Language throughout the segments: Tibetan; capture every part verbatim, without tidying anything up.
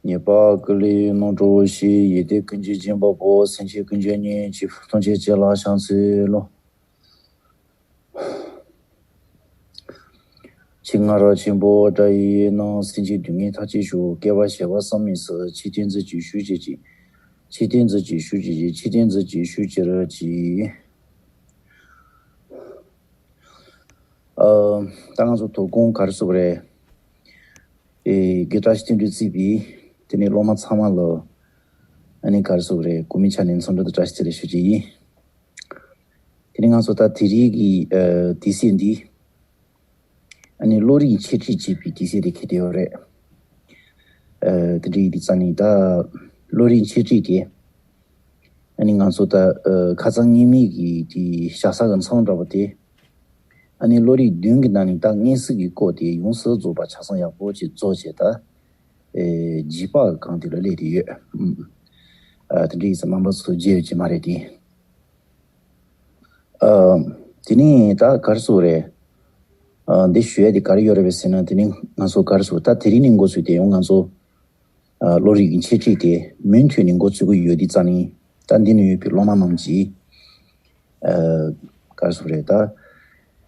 ཉེས་པ་ཀུན་ལས་རྣམ་གྲོལ་ཞིང་། ཡོན་ཏན་ཀུན་གྱི་སྦྱིན་པ་པོ། སེམས་ཅན་ཀུན་གྱི་གཉེན་གཅིག་ཐམས་ཅད་ཀྱི་ལ་ཕྱག་འཚལ་ལོ། ཕྱི་སྔ་རབས་ཆེན་པོ་དགྲ་ཡི་ནང་། སེམས་ཅན་སྡུག་བསྔལ་མཐའ་ཅན་ཞི། བསྐལ་པ་བྱེ་བ་བསམ་མི་སྲིད། ཆོས་བསྟན་མཛོད་ཅིག་ཞུ་བྱེད་ཅིག་ཆོས་བསྟན་མཛོད་ཅིག་ཞུ་བྱེད་ཅིག་ཆོས་བསྟན་མཛོད་ཅིག་ཞུ་ཕྱིར་ཅིག་ཨ། ད་ང་ཚོ་དོ་དགོང་ག་རེ་ཟེར་དགོས་རེད། ཨེ། དགེ་བཀྲ་ཤིས་དོན་གྲུབ་གཙོས་པའི་དེ་ནས་སློབ་མ་ཚང་མ་ལ་ཨ་ནི་ག་རེ་ཟེར་དགོས་རེད། གོ་མིན་ཆ་ནས་འཚམས་འདྲི་དང་བཀྲ་ཤིས་བདེ་ལེགས་ཞུ་རྒྱུ་ཡིན། དེ་ནས་ང་ཚོ་ད་དེ་རིང་གི་ཨ། དུས་ཚོད་འདི་ཨ་ནི་བློ་རིག་འཆད་ཁྲིད་བྱེད་པའི་དུས་ཚོད་དེ་འཁེལ་བསྡད་ཡོད་རེད། ཨ། དེ་འདྲ་ཡིན་དུས་ཙང་ནས་ད་བློ་རིག་འཆད་ཁྲིད་དེ་ཨ་ནི་ང་ཚོ་ད་ཨ། ཁ་སང་ཉིན་མོ་གི་དེ་ཞག་གསར་གི་མཚམས་འདྲ་པོ་དེ། ཨ་ནི་བློ་རིག་བདུན་གྱི་ནང་ནས་ད་མངོན་གསལ་གྱི་སྐོར་དེ་ཡོངས་སུ་རྫོགས་པ་ཆ་ཚང་ཡག་པོ་ཅིག་རྫོགས་བྱས་ད། ཨེ། རྗེས་དཔག་གི་སྒང་དེ་ལ་སླེབས་བསྡད་ཡོད། ཨུམ། ཨ། དེ་འདྲ་ཡིན་ཙང་རྣམ་པ་ཚོ་བརྗེད་ཡོད་ཀྱི་མ་རེད་དེ། ཨ། དེ་ནས་ད་ག་རེ་ཟེར་དགོས་རེད། ཨ། འདི་ཞུ་ཡ་དེ་ག་རེ་ཡོད་རེད་པས་ཟེར་ན། དེ་ནས་ང་ཚོ་ག་རེ་ཟེར་དགོས། ད་དེ་རིང་ནས་འགོ་ཚུགས་ཏེ་ཡང་ང་ཚོ་ཨ། བློ་རིག་གི་འཆད་ཁྲིད་དེ་མུ་མཐུད་ནས་འགོ་ཚུགས་ཀྱི་ཡོད་དུས་ཙང་ནས། ད་འདི་ན་ཡོད་པའི་སློབ་མ་རྣམས་ཀྱིས་ཨ། ག་རེ་ཟེར་དགོས་རེད། ད་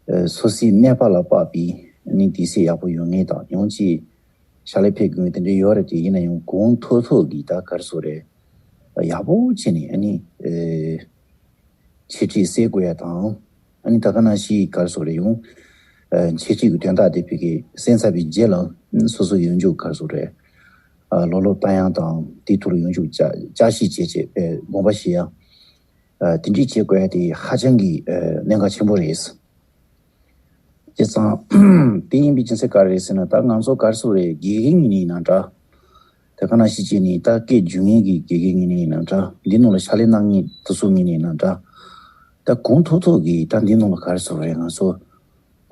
ཨ། སོ་སོའི་གནས་པ་ལ་དཔག་པའི་ཨ་ནི་དུས་ཚོད་ཡག་པོ་ཡོད་མཁན་དང་། ཡང་ཅིག་ཕྱག་ལས་ཕེབས་དགོས་མཁན་དེ་འདྲ་ཡོད་རེད་དེ། ཡིན་ན་ཡང་གོང་ཐོག་ཐོག་གི་ད་ག་རེ་ཟེར་དགོས་རེད། ཡག་པོ་བྱས་ནས་ཨ་ནི་ཨ། འཆད་ཁྲིད་གསན་དགོས་ཡ་དང་། ཨ་ནི་ད་ག་ནང་བཞིན་ག་རེ་ཟེར་དགོས་རེད། ཡང་ཨ། འཆད་ཁྲིད་ཀྱི་དོན་དག་དེ་ཕ་གིར་གསན་ཚར་བའི་རྗེས་ལ་སོ་སོ་ཡོངས་རྫོགས་ག་རེ་ཟེར་དགོས་རེད། ཨ། ལོག་ལོག་བལྟ་ཡ་དང་། དེའི་ཐོག་ལ་ཡོངས་རྫོགས་བསྐྱར་བསྐྱར་ཞིབ་བྱས་བྱས་པའི་དགོངས་པ་བཞེས་ཡ། ཨ། དེ་འདྲ་བྱེད་དགོས་ཡ་དེ་ཧ་ཅང་གི་ཨ། གནད་འགག་ཆེན་པོ་རེད། བྱས་ཙང་དེ་ཡིན་པའི་རྒྱུ་མཚན་ག་རེ་རེད་ཟེར་ན། ད་ང་ཚོ་ག་རེ་ཟེར་དགོས་རེད། དགེ་རྒན་ཡིན་ནའི་ཡིན་ན་འདྲ། ད་ག་ནང་བཞིན་བྱས་ནས་ད་སྐད་སྒྱུར་མཁན་གྱི་དགེ་རྒན་ཡིན་ནའི་ཡིན་ན་འདྲ། འདི་ནང་ལ་ཕྱག་ལས་གནང་མཁན་དེ་ཚོ་ཡིན་ནའི་ཡིན་ན་འདྲ། ད་གོང་ཐོག་ཐོག་གི་ད་འདི་ནང་ལ་ག་རེ་ཟེར་དགོས་རེད། ང་ཚོ་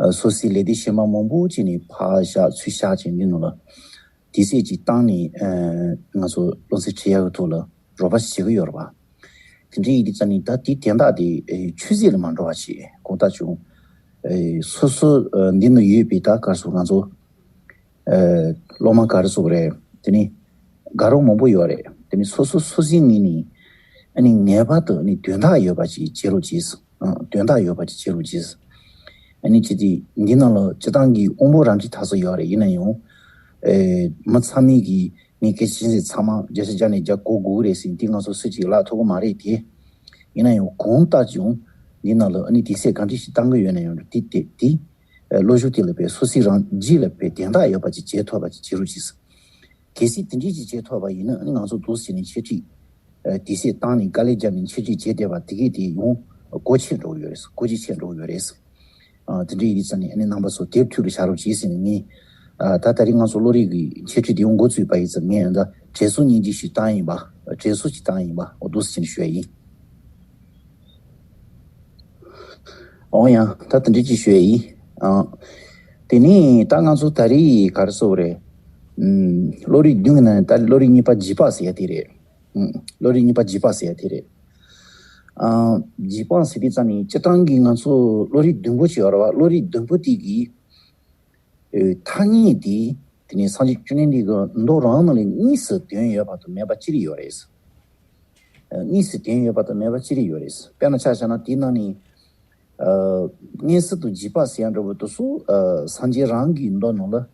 ཨ། སོ་སོའི་ལས་སྡེ་གཞན་པ་མང་པོ་བྱས་ནས་ཕར་བཞག་ཚུར་བཞག་བྱས། འདི་ནང་ལ་དུས་ཚོད་ཅིག་བཏང་ནས་ཨ། ང་ཚོ་སློབ་ཚན་ཁྲིད་ཡག་གི་ཐོག་ལ་རོགས་པ་བྱེད་ཀྱི་ཡོད་རེད་པ། དེ་འདྲ་ཡིན་དུས་ཙང་ནས་ད་དེའི་དན་རྟགས་དེ་ཨེ། ཆུད་ཟོས་ལ་མ་འགྲོ་བ་བྱེད། གང་ལྟར་ཀྱང་ཨེ། སོ་སོ་ཨ། འདི་ན་ཡོད་པའི་ད་ག་རེ་ཟེར། ང་ཚོ་ཨེ། སློབ་མ་ག་རེ་ཟེར་དགོས་རེད། དེ་ནི་དགའ་རབ་མང་པོ་ཡོད་རེད། དེ་ནི་སོ་སོ་སོ་སོའི་ངོས་ནས་ཨ་ནི་ངེས་པར་དུ་ཨ་ནི་དོན་དག་ཡོད་པ་ཅིག་བྱེད་རོགས་གྱིས། ཨ། དོན་དག་ཡོད་པ་ཅིག་བྱེད་རོགས་གྱིས། ཨ་ནི་ཅི་སྟེ་འདི་ནང་ལ་སྤྱིར་བཏང་གི་དབང་པོ་རང་འཁྲི་དག་ས་ཡོད་རེད། ཡིན་ན་ཡང་ཨེ། མི་ཚང་མས་ཀྱིས་ངས་སྐད་ཆ་བཤད་ཚེ་ཚང་མ་བརྒྱ་ཆ་བརྒྱ་ནས་བརྒྱ་གོ་དགོས་ཀྱི་རེད་ཟེར་དེ་ང་ཚོ་སུ་གཅིག་ལབ་ཐུབ་ཀྱི་མ་རེད་དེ། ཡིན་ན་ཡང་གང་ལྟར་ཀྱང་འདི་ནང་ལ་ཨ་ནི་དུས་ཚོད་ག་འདྲ་ཞིག་བཏང་གི་ཡོད་ན་ཡང་དེ་དེ་དེ་ཨེ། བློ་གཟུ་དེ་ལ་དཔེ་སོ་སོའི་རང་རྒྱུད་ལ་དཔེ་དན་རྟགས་ཡོད་པ་ཅིག་བྱེད་ཐུབ་པ་ཅིག་བྱེད་རོགས་གྱིས། གལ་སྲིད་དེ་འདྲ་ཅིག་བྱེད་ཐུབ་པ་ཡིན་ན། ཨ་ནི་ང་ཚོ་འདུག་སེ་བྱས་ནས་འཆད་ཁྲིད་ཨ། དུས་ཚོད་བཏང་ནས་དཀའ་ལས་བརྒྱབ་ནས་འཆད་ཁྲིད་བྱེད་བསྡད་པ་དེ་གས་དེ་ཡང་གོ་ཆོད་འགྲོ་གི་ཡོད་རེད། གོ་རྒྱུ་ཆོད་འགྲོ་གི་ཡོད་རེད། ཨ། དེ་འདྲ་ཡིན་དུས་ཙང་ནས་ཨ་ནི་རྣམ་པ་ཚོ་དེབ་ཐུག་ལ་བཞག་རོགས་གྱིས་ཟེར་ནས་ངས། ཨ། ད་ད་རེས་ང་ཚོ་བློ་རིག་གི་འཆད་ཁྲིད་དེ་ཡང་འགོ་ཚུགས་པ་ཡིན་ཙང་། ངས་ད་དྲན་གསོ་སྙིང་བསྡུས་ཤིག་བཏང་ཡིན་པ། དྲན་གསོ་ཞིག་བཏང་ཡིན་པ། འོ། འདུག་སེ་བྱས་ནས་ཞུ་ཡ་ཡིན། འོ་ཡ། ད་དེ་འདྲ་ཅིག་ཞུ་ཡ་ཡིན། ཨ། དེ་ནས་ད་ང་ཚོ་ད་རེས་ག་རེ་ཟེར་དགོས་རེད། ཨུམ། བློ་རིག་བདུན་གྱི་ནང་ནས་ད་བློ་རིག་གཉིས་པ་འཇིགས་པ་ཟེར་ཡ་དེ་རེད། ཨུམ། བློ་རིག་གཉིས་པ་འཇིགས་པ་ཟེར་ཡ་དེ་རེད། ཨ། འཇིགས་པ་ཟེར་དུས་ཙང་ནས་སྤྱིར་བཏང་གི་ང་ཚོ་བློ་རིག་བདུན་པོ་ཅིག་ཡོད་རེད་པ། བློ་རིག་བདུན་པོ་དེ་གི་ཨེ། ཐ་སྙད་དེ། དེ་ནས་སངས་རྒྱས་བཅོམ་ལྡན་འདས་ཀྱི་མདོ་རང་ནང་ལ་དངོས་སུ་དོན་ཡོད་པ་དང་མེད་པ་ཅི་རིགས་ཡོད་རེད། ཨ། དངོས་སུ་དོན་ཡོད་པ་དང་མེད་པ་ཅི་རིགས་ཡོད་རེད། དཔེར་ན་ཆ་བཞག་ན་དེའི་ནང་ནས། ཨ། མངོན་སུམ་དུ་འཇིགས་པ་ཟེར་ཡ་འདྲ་པོ་དེ་ཚོ། ཨ། སངས་རྒྱས་རང་གི་མདོ་ནང་ལ་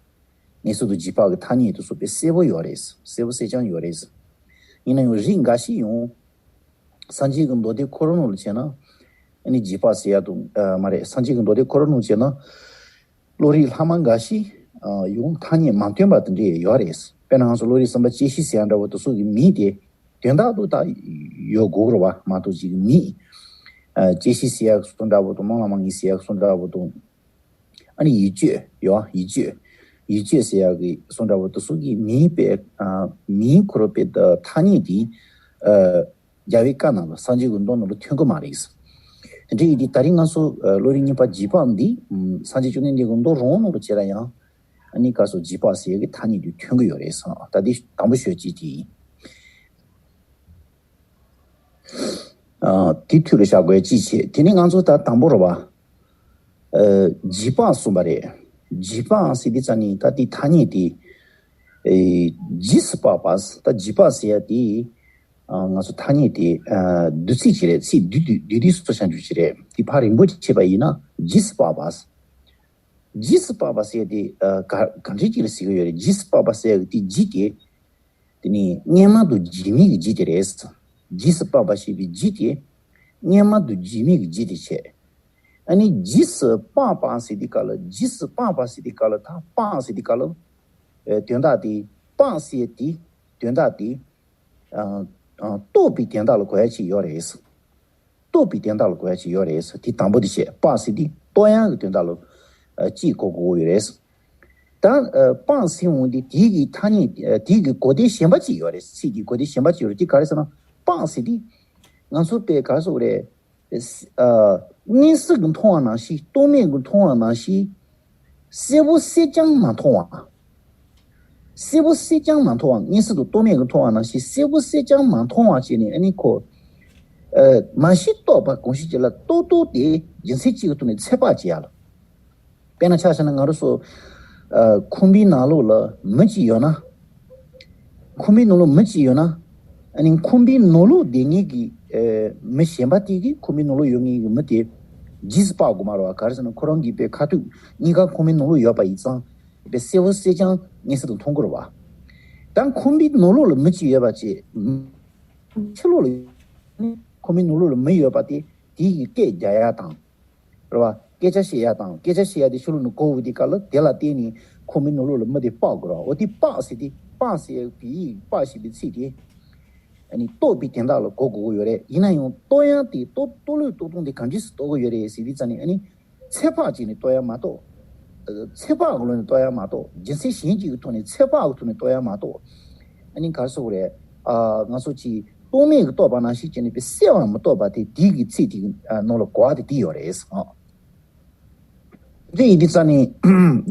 མངོན་སུམ་དུ་འཇིགས་པ་གི་ཐ་སྙད་དེ་ཚོ་དཔེ་གསལ་པོ་ཡོད་རེད། གསལ་པོ་གསལ་རྐྱང་ཡོད་རེད། ཡིན་ན་ཡང་རིགས་འགའ་ཞིག་ཡང་སངས་རྒྱས་ཀྱི་མདོ་སྡེ་ཁོ་རང་ནང་ལ་བྱས་ན། ཨ་ནི་འཇིགས་པ་ཟེར་ཡ་དང་། ཨ། མ་རེད། སངས་རྒྱས་ཀྱི་མདོ་སྡེ་ཁོ་རང་ནང་བྱས་ན། བློ་རིག་ལྷག་མ་འགའ་ཞིག་ཨ། ཡང་ཐ་སྙད་མ་བཏོན་པ་དེ་འདྲ་ཡོད་རེད། དཔེར་ན་ང་ཚོ་བློ་རིག་གསུམ་པ་དཔྱད་ཤེས་ཟེར་ཡ་འདྲ་བོ་དེ་ཚོ་གི་མིང་དེ་དོན་དག་ཏུ་ད་ཡོད་དགོས་རེད་པ། མ་གཏོགས་ཅིག་མིང་། ཨ། དཔྱད་ཤེས་ཟེར་ཡ་གསུམ་འདྲ་བོ་དང་། སྨོན་ལམ་མང་ཡིན་ཟེར་ཡ་གསུམ་འདྲ་བོ་དང་། ཨ་ནི་ཡིད་དཔྱོད་ཡོད། ཡིད་དཔྱོད། ཡིད་དཔྱོད་ཟེར་ཡ་གི་གསུམ་འདྲ་བོ་དེ་ཚོ་གི་མིང་དཔེ། ཨ། མིང་ཁོ་རང་དཔེ་ད་ཐ་སྙད་དེ། ཨ། རྒྱལ་བའི་བཀའ་ནང་ལ་སངས་རྒྱས་ཀྱི་མདོ་ནང་ལ་ཐོན་གྱི་མ་རེད། དེ་འདྲ་ཡིན་དུས་ད་རིང་ང་ཚོ་ཨ་བློ་རིག་གཉིས་པ་འཇིགས་པ་འདི་ཨམ་སངས་རྒྱས་བཅོམ་ལྡན་འདས་ཀྱི་མདོ་རང་ནང་ལ་བྱས་ན་ཡང་ཨ་ནི་ག་སོ་འཇིགས་པ་ཟེར་ཡག་གི་ཐ་སྙད་དེ་ཐོན་གྱི་ཡོད་རེད་ཟེར། ད་འདི་དང་པོ་ཤོད་ཅིག་དེ་ཡིན། ཨ་དེ་ཐུགས་ལ་བཞག་དགོས་ཅིག་བྱས། དེ་ནས་ང་ཚོ་ད་དང་པོ་རེད་པ། ཨ་འཇིགས་པ་གསུངས་པ་རེད། འཇིགས་པ་ཟེར་དུས་ཙ་ནི་ད་དེ་ཐ་སྙད་དེ། ཨེ་རྗེས་སུ་དཔག་པ། ད་རྗེས་དཔག་ཟེར་ཡ་དེ། ཨ་ང་ཚོ་ཐ་སྙད་དེ་ཨ་བསྡུས་ཚིག་ཅིག་རེད། ཚིག་བསྡུས་བསྡུས་བསྡུས་བསྡུས་སུ་ཤར་འཇུག་ཅིག་རེད། དེ་ཕར་རིང་པོ་ཅིག་བྱས་པ་ཡིན་ན་རྗེས་སུ་དཔག་པ། རྗེས་སུ་དཔག་པ་ཟེར་ཡ་དེ་ཨ་ག་ག་འདྲ་ཅིག་ལ་ཟེར་གྱི་ཡོད་རེད། རྗེས་སུ་དཔག་པ་ཟེར་ཡ་དེ་རྗེས་དེ། དེ་ནི་སྔོན་མ་དང་རྗེས་མའི་གི་རྗེས་དེ་རེད། རྗེས་སུ་དཔག་པ་ཞེས་པའི་རྗེས་དེ། སྔོན་མ་དང་རྗེས་མའི་གི་རྗེས་དེ་བྱས། ཨ་ནི་རྗེས་སུ་དཔག་པ་ཟེར་དུས་སྐབས་ལ། རྗེས་སུ་དཔག་པ་ཟེར་དུས་སྐབས་ལ། ད་དཔག་ཟེར་དུས་སྐབས་ལ། ཨེ་དོན་དག་དེ། དཔག་ཟེར་དེ་དོན་དག་དེ། ཨ་ཨ་རྟོགས་པའི་དོན་དག་ལ་གོ་ཡ་ཅིག་ཡོད་རེད། རྟོགས་པའི་དོན་དག་ལ་གོ་ཡ་ཅིག་ཡོད་རེད། དེ་དང་པོ་དེ་བྱས། དཔག་ཟེར་དེ་རྟོགས་ཡ་གི་དོན་དག་ལ་ཨ་ཅིག་གོ་དགོས་ཀྱི་ཡོད་རེད། ད་ཨ་དཔག་ཟེར་འོང་དུས་དེའི་གི་ཐ་སྙད། ཨ་དེའི་གི་གོ་དོན་གཞན་པ་ཅིག་ཡོད་རེད། ཚིག་དེའི་གོ་དོན་གཞན་པ་ཅིག་ཡོད་རེད། དེ་ག་རེ་ཟེར་ན། དཔག་ཟེར་དེ་ང་ཚོ་དཔེ་ག་རེ་ཟེར་དགོས་རེད། ཨ་དངོས་སུ་གི་མཐོང་བ་ནང་བཞིན། རྟོག་མེད་ཀྱི་མཐོང་བ་ནང་བཞིན། གསལ་པོ་གསལ་རྐྱང་མ་མཐོང་བ། གསལ་པོ་གསལ་རྐྱང་མ་མཐོང་བ། དངོས་སུ་དང་རྟོག་མེད་ཀྱི་མཐོང་བ་ནང་བཞིན་གསལ་པོ་གསལ་རྐྱང་མ་མཐོང་བ་བྱས་ནས། ཨ་ནི་ཁོ་ཨ་མ་ཤེས་རྟོག་པ་གང་ཞིག་ཅིག་ལ་རྟོག་རྟོག་དེ་རྒྱུ་མཚན་གཅིག་གི་ཐོག་ནས་ཚོད་དཔག་བྱེད་ཡ་ལ། དཔེར་ན་ཆ་བཞག་ན་ང་རང་ཚོ་ཨ་ཁང་པའི་ནང་ལོགས་ལ་མི་གཅིག་ཡོད་ན། ཁང་པའི་ནང་ལོགས་མི་གཅིག་ཡོད་ན། ཨ་ནི་ཁང་པའི་ནང་ལོགས་བསྡད་མཁན་གྱི་ཨེ་མི་གཞན་པ་དེ་གིས་ཁང་པའི་ནང་ལོགས་ཡོད་མཁན་གྱི་མི་དེ་རྗེས་སུ་དཔག་དགོས་མ་རེད་བ། ག་རེ་ཟེར་ན་ཁོ་རང་གི་དཔེ་ཁ་ཐུག་གཉིས་ཀ་ཁང་པའི་ནང་ལོགས་ཡོད་པ་ཡིན་ཙང་། དཔེ་གསལ་པོ་གསལ་རྐྱང་མངོན་གསལ་དུ་མཐོང་གི་རེད་བ། ད་ཁང་པའི་ནང་ལོགས་ལ་མི་གཅིག་ཡོད་པ་བྱས། ཕྱི་ལོགས་ལ་ཁང་པའི་ནང་ལོགས་ལ་མི་ཡོད་པ་དེ་དེ་གིས་སྐད་རྒྱག་ཡ་དང་། རེད་བ། སྐད་ཆ་བཤད་ཡ་དང་། སྐད་ཆ་བཤད་ཡ་དེ་ཕྱི་ལོགས་ནས་གོ་འོང་དུས་སྐབས་ལ་དེ་ལ་བརྟེན་ནས་ཁང་པའི་ནང་ལོགས་ལ་མི་དེ་དཔག་དགོས་རེད་བ། འོ་དེ་དཔག་ཟེར་དེ། དཔག་ཟེར་ཡ་བོད་ཡིག་དཔག་ཞེས་པའི་ཚིག་དེ། ཨ་ནི་རྟོགས་པའི་དོན་དག་ལ་གོ་དགོས་ཀྱི་ཡོད་རེད། ཡིན་ན་ཡང་རྟོགས་ཡ་དེ། རྟོགས་རྟོགས་ལུགས་རྟོགས་སྟངས་དེ་ག་འདྲས་སེ་རྟོགས་ཀྱི་ཡོད་རེད་ཟེར་དུས་ཙམ་ནས། ཨ་ནི་ཚོད་དཔག་བྱས་ནས་རྟོགས་ཡ་མ་གཏོགས། ཚོད་དཔག་གི་ལོགས་ནས་རྟོགས་ཡ་མ་གཏོགས། རྒྱུ་མཚན་གཞན་གཅིག་གི་ཐོག་ནས། ཚོད་དཔག་གི་ཐོག་ནས་རྟོགས་ཡ་མ་གཏོགས། ཨ་ནི་ག་རེ་ཟེར་དགོས་རེད། ཨ་ང་ཚོ་གཅིག་རྟོག་མེད་ཀྱིས་རྟོགས་པ་ནང་བཞིན་བྱས་ནས་དཔེ་གསལ་བར་མི་རྟོགས་པ་དེ། དེའི་གི་ཚིག་དེའི་ནང་ལ་གོ་བ་དེ་དེ་ཡོད་རེད། ཨ་དེ་ཡིན་དུས་ཙམ་ནས།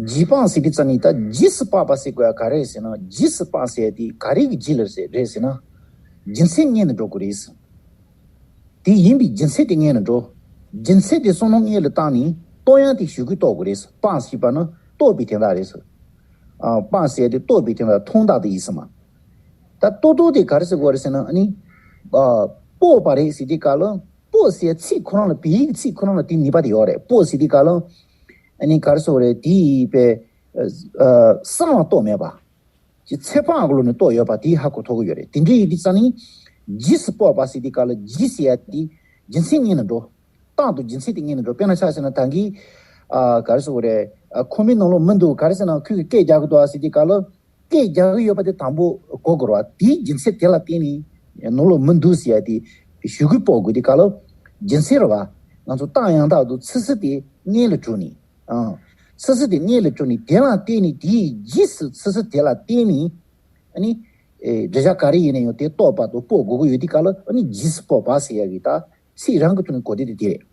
རྗེས་དཔག་ཟེར་དུས་ཙམ་ནས། ད་རྗེས་སུ་དཔག་པ་ཟེར་དགོས་ཡ་ག་རེ་རེད་ཟེར་ན། རྗེས་སུ་དཔག་ཟེར་ཡ་དེ་ག་རེ་གི་རྗེས་ལ་རེད་ཟེར་ན། རྒྱུ་མཚན་སྔོན་དུ་འགྲོ་དགོས་རེད། དེ་ཡིན་པའི་རྒྱུ་མཚན་དེ་སྔོན་ལ་འགྲོ། རྒྱུ་མཚན་དེ་བསམ་མནོ་སྔོན་ལ་བཏང་ནས་རྟོགས་ཡ་དེ་གཞུག་གུ་རྟོགས་དགོས་རེད། དཔག་ཟེར་བ་ནི་རྟོགས་པའི་དོན་དག་རེད། ཨ་དཔག་ཟེར་ཡ་དེ་རྟོགས་པའི་དོན་དག། མཐོང་སྟངས་དེ་ཡིན་ས་མ། ད་རྟོགས་རྟོགས་དེ་ག་རེ་ཟེར་དགོས་རེད་ཟེར་ན། ཨ་ནི་ཨ་དཔོག་པ་རེད་ཟེར་དུས་སྐབས་ལ། དཔོག་ཟེར་ཡ་ཚིག་ཁོ་རང་ལ། བོད་ཡིག་གི་ཚིག་ཁོ་རང་ལ་དེ་ནུས་པ་དེ་ཡོད་རེད། དཔོག་ཟེར་དུས་སྐབས་ལ། ཨ་ནི་ག་རེ་ཟེར་དགོས་རེད། དེ་ཡི་དཔེ་ཨ་གསང་བ་རྟོགས་མེད་པ། ཅིག་ཚོད་དཔག་གི་ལོགས་ནས་རྟོགས་ཡོད་པ་དེ་ཧ་གོ་ཐུབ་ཀྱི་ཡོད་རེད། དེ་འདྲ་ཡིན་དུས་ཙམ་ནས། རྗེས་སུ་དཔོག་པ་ཟེར་དུས་སྐབས་ལ། རྗེས་ཟེར་ཡ་དེ་རྒྱུ་མཚན་སྔོན་ལ་འགྲོ། རྟག་ཏུ་རྒྱུ་མཚན་དེ་སྔོན་ལ་འགྲོ། དཔེར་ན་ཆ་བཞག་ན། ད་གིན་ཨ་ག་རེ་ཟེར་དགོས་རེད། ཨ་ཁང་པའི་ནང་ལོགས་མི་འདུག། ག་རེ་ཟེར་ན་ཁོས་སྐད་རྒྱག་གི་འདུག་ཨ་ཟེར་དུས་སྐབས་ལ། སྐད་རྒྱག་གི་ཡོད་པ་དེ་དང་པོ་གོ་དགོས་རེད་བ། དེའི་རྒྱུ་མཚན་དེ་ལ་བརྟེན་ནས་ནང་ལོགས་མི་འདུག་ཟེར་ཡ་དེ་གཞུག་གུ་དཔོག་དགོས་དུས་སྐབས་ལ། རྒྱུ་མཚན་རེད་བ། ང་ཚོ་རྟགས་ཡང་དག་ཏུ་ཚུལ་གསུམ་དེ་སྔོན་ལ་གྲུབ་ནས། ཨང་། ཚུལ་གསུམ་དེ་སྔོན་ལ་གྲུབ་ནས། དེ་ལ་བརྟེན་ནས། དེའི་རྗེས་སུ་ཚུལ་གསུམ་དེ་ལ་བརྟེན་ནས། ཨ་ནི་ཨེ་འགྲེལ་བྱ་ག་རེ་ཡིན་ན་ཡང་དེ་རྟོགས་པ་དང་དཔོག་དགོས་ཀྱི་ཡོད་དུས་སྐབས་ལ། ཨ་ནི་རྗེས་སུ་དཔོག་པ་ཟེར་ཡ་གི་ད་ཚིག་རང་གི་ཐོག་ནས་གོ་བདེ་དེ་དེ་རེད།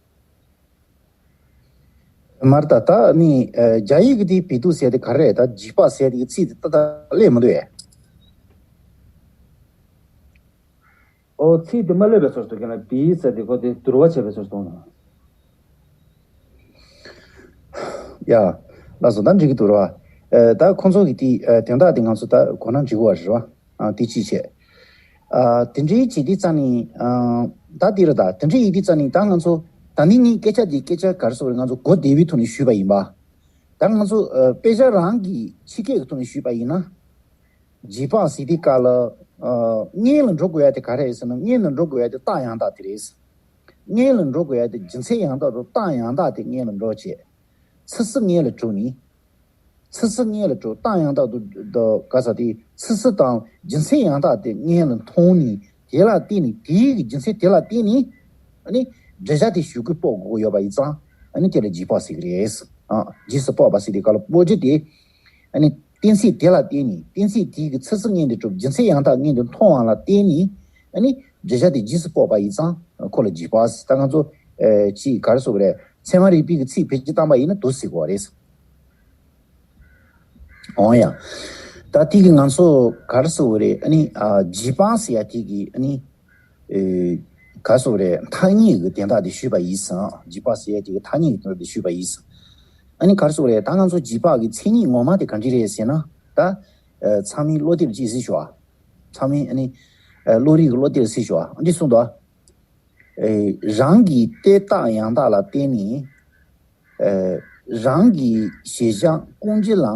མ་རེད། ད་ད་ནི་ཨ་རྒྱ་ཡིག་གི་དེ་བེ་ཏུ་ཟེར་དེ་ག་རེ་རེད། ད་རྗེས་དཔག་ཟེར་དེ་གི་ཚིག་དེ་ད་ད་སླེབས་མི་འདུག་ཨེ། ཨོ་ཚིག་དེ་མ་སླེབས་པའི་ཚོར་འདུག་གི་ན། བི་ཟེར་དེ་ཁོ་དེ་བསྡུར་བ་བྱས་པའི་ཚོར་གཏོང་ན། ཡ། ལགས་སོ། ད་འགྲིག་གི་འདུག་རེད་བ། ཨ་ད་ཁོང་ཚོ་གི་དེ་ཨ་དོན་དག་དེ་ང་ཚོ་ད་གོ་ན་འགྲིག་གི་རེད་བ། ཨ་དེ་གཅིག་བྱས། ཨ་དེ་འདྲའི་བྱེད་དུས་ཙམ་ནས། ཨ་ད་དེ་རེད། ད་དེ་འདྲའི་ཡིན་དུས་ཙམ་ནས་ད་ང་ཚོ་ད་ནི་ངའི་སྐད་ཆ་དེ། སྐད་ཆ་ག་རེ་ཟེར་དགོས་རེད། ང་ཚོ་གོ་བདེ་བའི་ཐོག་ནས་ཞུས་པ་ཡིན་པ། ད་ང་ཚོ་ཨ་དཔེ་ཆ་རང་གི་ཕྱི་སྐད་ཀྱི་ཐོག་ནས་ཞུས་པ་ཡིན་ན། རྗེས་དཔག་ཟེར་དུས་སྐབས་ལ། ཨ་སྔོན་ལ་འགྲོ་དགོས་ཡ་དེ་ག་རེ་རེད་ཟེར་ན། སྔོན་ལ་འགྲོ་དགོས་ཡ་དེ་རྟགས་ཡང་དག་དེ་རེད། སྔོན་ལ་འགྲོ་དགོས་ཡ་དེ་རྒྱུ་མཚན་ཡང་དག་དང་རྟགས་ཡང་དག་དེ་སྔོན་ལ་འགྲོ་བྱས། ཚུལ་གསུམ་སྔོན་ལ་གྲུབ་ནས། ཚུལ་གསུམ་སྔོན་ལ་གྲུབ། རྟགས་ཡང་དག་དང་དང་ག་ས་དེ། ཚུལ་གསུམ་དང་རྒྱུ་མཚན་ཡང་དག་དེ་སྔོན་ལ་མཐོང་ནས། དེ་ལ་བརྟེན་ནས། དེའི་གི་རྒྱུ་མཚན་དེ་ལ་བརྟེན་ནས། ཨ་ནི་འགྲེལ་བྱ་དེ་གཞུག་གུ་དཔོག་དགོས་ཀྱི་ཡོད་པ་ཡིན་ཙང་། ཨ་ནི་དེ་ལ་རྗེས་དཔག་ཟེར་གི་རེད། ཨ་རྗེས་སུ་དཔོག་པ་ཟེར་དུས་སྐབས་ལ་དཔོག་བྱ་དེ། ཨ་ནི་གཏན་ཚིགས་དེ་ལ་བརྟེན་ནས། གཏན་ཚིགས་དེའི་གི་ཚུལ་གསུམ་སྔོན་དུ་གྲུབ། རྒྱུ་མཚན་ཡང་དག་སྔོན་དུ་མཐོང་བ་ལ་བརྟེན་ནས། ཨ་ནི་འགྲེལ་བྱ་དེ་རྗེས་སུ་དཔོག་པ་ཡིན་ཙང་། ཁོ་ལ་རྗེས་དཔག་ཟེར། ད་ང་ཚོ་ཨེ་ཅིག་ག་རེ་ཟེར་དགོས་རེད། ཚད་མ་རིག་པའི་གི་ཚིག་བེད་སྤྱོད་བཏང་པ་ཡིན་ན་འདུག་ཟེར་དགོས་རེད། འོ་ཡ། ད་དེ་གི་ང་ཚོ་ག་རེ་ཟེར་དགོས་རེད། ཨ་ནི་ཨ་རྗེས་དཔག་ཟེར་ཡ་དེ་གི། ཨ་ནི་ཨེ་ག་རེ་ཟེར་དགོས་རེད། ཐ་སྙད་ཀྱི་དོན་དག་དེ་ཞུས་པ་ཡིན་ཙང་། རྗེས་དཔག་ཟེར་ཡ་དེ་གི་ཐ་སྙད་ཀྱི་དོན་དག་དེ་ཞུས་པ་ཡིན་ཙང་། ཨ་ནི་ག་རེ་ཟེར་དགོས་རེད། ད་ང་ཚོ་རྗེས་དཔག་གི་མཚན་ཉིད་ངོ་མ་དེ་ག་འདྲ་རེད་ཟེར་ན། ད་ ཚང་མའི་བློ་གཏད་ཅིག་གཟིགས་ཤོག་ཨ། ཚང་མའི་ཨ་ནི་བློ་རིག་གི་བློ་གཏད་གཟིགས་ཤོག་ཨ། འདི་གསུངས་འདུག་ཨ། རང་གི་ལྟས་རྟགས་ཡང་དག་ལ་བརྟེན་ནས། རང་གི་གཞལ་བྱ་ཀུན་སྤྱོད་ལ་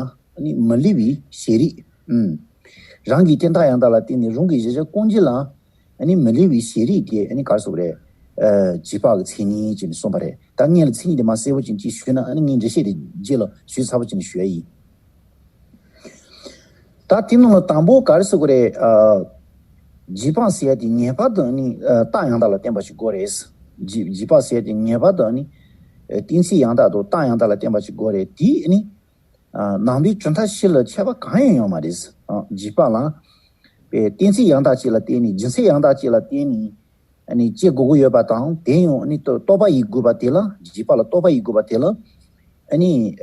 ནི་མི་སླུ་བའི་ཤེས་རིག་ཨུམ། རང་གི་ལྟས་རྟགས་ཡང་དག་ལ་བརྟེན་ནས་རང་གི་གཞལ་བྱ་ཀུན་སྤྱོད་ལ་ནི་མི་སླུ་བའི་ཤེས་རིག་དེ་ནི་ག་རེ་ཟེར་དགོས་རེད། རྗེས་དཔག་གི་མཚན་ཉིད་ཅེས་ནི་གསུངས་པ་རེད། ད་ངས་ལ་མཚན་ཉིད་དེ་མར་གསལ་པོ་ཅིག་ཅིག་ཞུས་ན་ནི་ངས་འགྲེལ་བཤད་དེ་རྗེས་ལ་ཞུས་ཚར་པོ་ཅིག་ནས་ཞུ་ཡ་ཡིན། ད་དེ་ནང་ལ་དང་པོ་ག་རེ་ཟེར་དགོས་རེད། རྗེས་དཔག་ཟེར་ཡ་དེ་ངེས་པར་དུ་ནི་རྟགས་ཡང་དག་ལ་བརྟེན་པ་ཞིག་དགོས་རེད། རྗེས་རྗེས་དཔག་ཟེར་ཡ་དེ་ངེས་པར་དུ་ནི་གཏན་ཚིགས་ཡང་དག་དང་རྟགས་ཡང་དག་ལ་བརྟེན་པ་ཞིག་དགོས་རེད། དེ་ནི་ནང་པའི་གྲུབ་མཐའ་བཞི་ལ་ཁྱད་པར་གང་ཡང་ཡོད་མ་རེད། རྗེས་དཔག་ལ་གཏན་ཚིགས་ཡང་དག་ཅིག་ལ་བརྟེན་ནས་རྒྱུ་མཚན་ཡང་དག་ཅིག་ལ་བརྟེན་ནས། ཨ་ནི་སྐྱེ་དགོས་ཀྱི་ཡོད་པ་དང་དེ་ཡང་ཨ་ནི་རྟོག་རྟོག་པ་ཡིན་དགོས་པ་དེ་ལ་རྗེས་དཔག་ལ་རྟོག་པ་ཡིན་དགོས་པ་དེ་ལ་ཨ་ནི་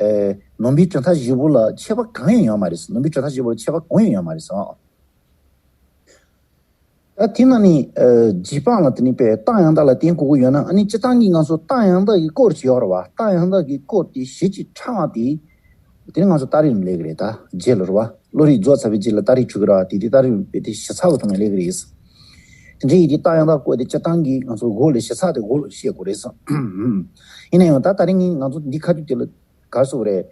ནང་པའི་གྲུབ་མཐའ་བཞི་པོ་ལ་ཁྱད་པར་གང་ཡང་ཡོད་མ་རེད། ནང་པའི་གྲུབ་མཐའ་བཞི་པོ་ལ་ཁྱད་པར་གང་ཡང་ཡོད་མ་རེད་ཟེར། ད་དེ་ན་ནི་རྗེས་དཔག་ལ་དེ་ནི་པའི་རྟགས་ཡང་དག་ལ་བརྟེན་དགོས་ཀྱི་ཡོད་ན་ཨ་ནི་སྤྱིར་བཏང་གི་ང་ཚོ་རྟགས་ཡང་དག་གི་སྐོར་ཅིག་ཡོད་རེད་བ། རྟགས་ཡང་དག་གི་སྐོར་དེ་ཞེ་ཅིག་ཕྲ་བ་དེ། དེ་ནི་ང་ཚོ་རྟགས་རིགས་ལ་སླེབས་ཀྱི་རེད། ད་རྗེས་ལ་རེད་བ། བློ་རིག་རྫོགས་ཚར་བའི་རྗེས་ལ་རྟགས་རིགས་འཁྲུལ་གྱི་རེད་བ། དེ་དེ་རྟགས་རིགས་དཔེ་དེ་ཞིབ་ཚགས་པོ་ཐོག་ནས་སླེབས་ཀྱི་རེད། དེ་འདྲ་ཡིན་དུས་རྟགས་ཡང་དག་སྐོར་དེ་སྤྱིར་བཏང་གི་ང་ཚོ་འགོ་ལས་ཞིབ་ཚགས་དེ་འགོ་ལ་བཤད་དགོས་རེད་བསམ། ཡིན་ན་ཡང་ད་ད་རིང་ང་ཚོ་འདི་ཁ་ཐུག་དེ་ལ་ག་རེ་ཟེར་དགོས་རེད།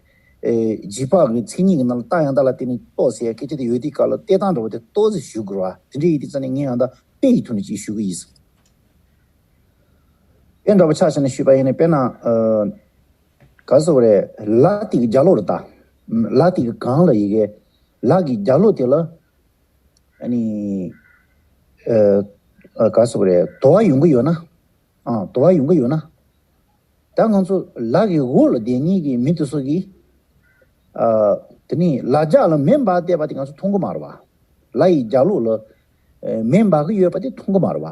རྗེས་དཔག་གི་མཚན་ཉིད་ཀྱི་ནང་ལ་རྟགས་ཡང་དག་ལ་བརྟེན་ནས་རྟོགས་ཟེར་ཡ་སྐད་ཆ་དེ་ཡོད་དུས་སྐབས་ལ་བལྟས་སྟངས་འདྲ་བོ་དེ་ཏོག་ཙམ་ཞུ་དགོས་རེད་བ། དེ་འདྲ་ཡིན་དུས་ཙང་ནས་ངས་ཡང་ད་དཔེ་ཡི་ཐོག་ནས་ཅིག་ཞུ་གི་ཡིན། དཔེ་འདྲ་བོ་ཆ་བཞག་ནས་ཞུས་པ་ཡིན་ན་དཔེར་ན། ག་རེ་ཟེར་དགོས་རེད། ལ་དེ་གི་རྒྱབ་ལོགས་ལ་ད། ལ་དེ་གི་སྒང་ལ་ཡི་གེ་ལ་གི་རྒྱབ་ལོགས་དེ་ལ། ཨ་ནི། ཨ་ག་རེ་ཟེར་དགོས་རེད། དོ་བ་ཡོང་གི་ཡོད་ན། ཨ་དོ་བ་ཡོང་གི་ཡོད་ན། ད་ང་ཚོ་ལ་གི་འོག་ལ་བསྡད་མཁན་གྱི་མི་དེ་ཚོ་གིས། ཨ་དེ་ནི་ལ་རྒྱབ་ལ་མེ་འབར་བསྡད་པ་དེ་ང་ཚོ་མཐོང་གི་མ་རེད་བ། ལ་ཡི་རྒྱབ་ལོགས་ལ་མེ་འབར་གི་ཡོད་པ་དེ་མཐོང་གི་མ་རེད་བ།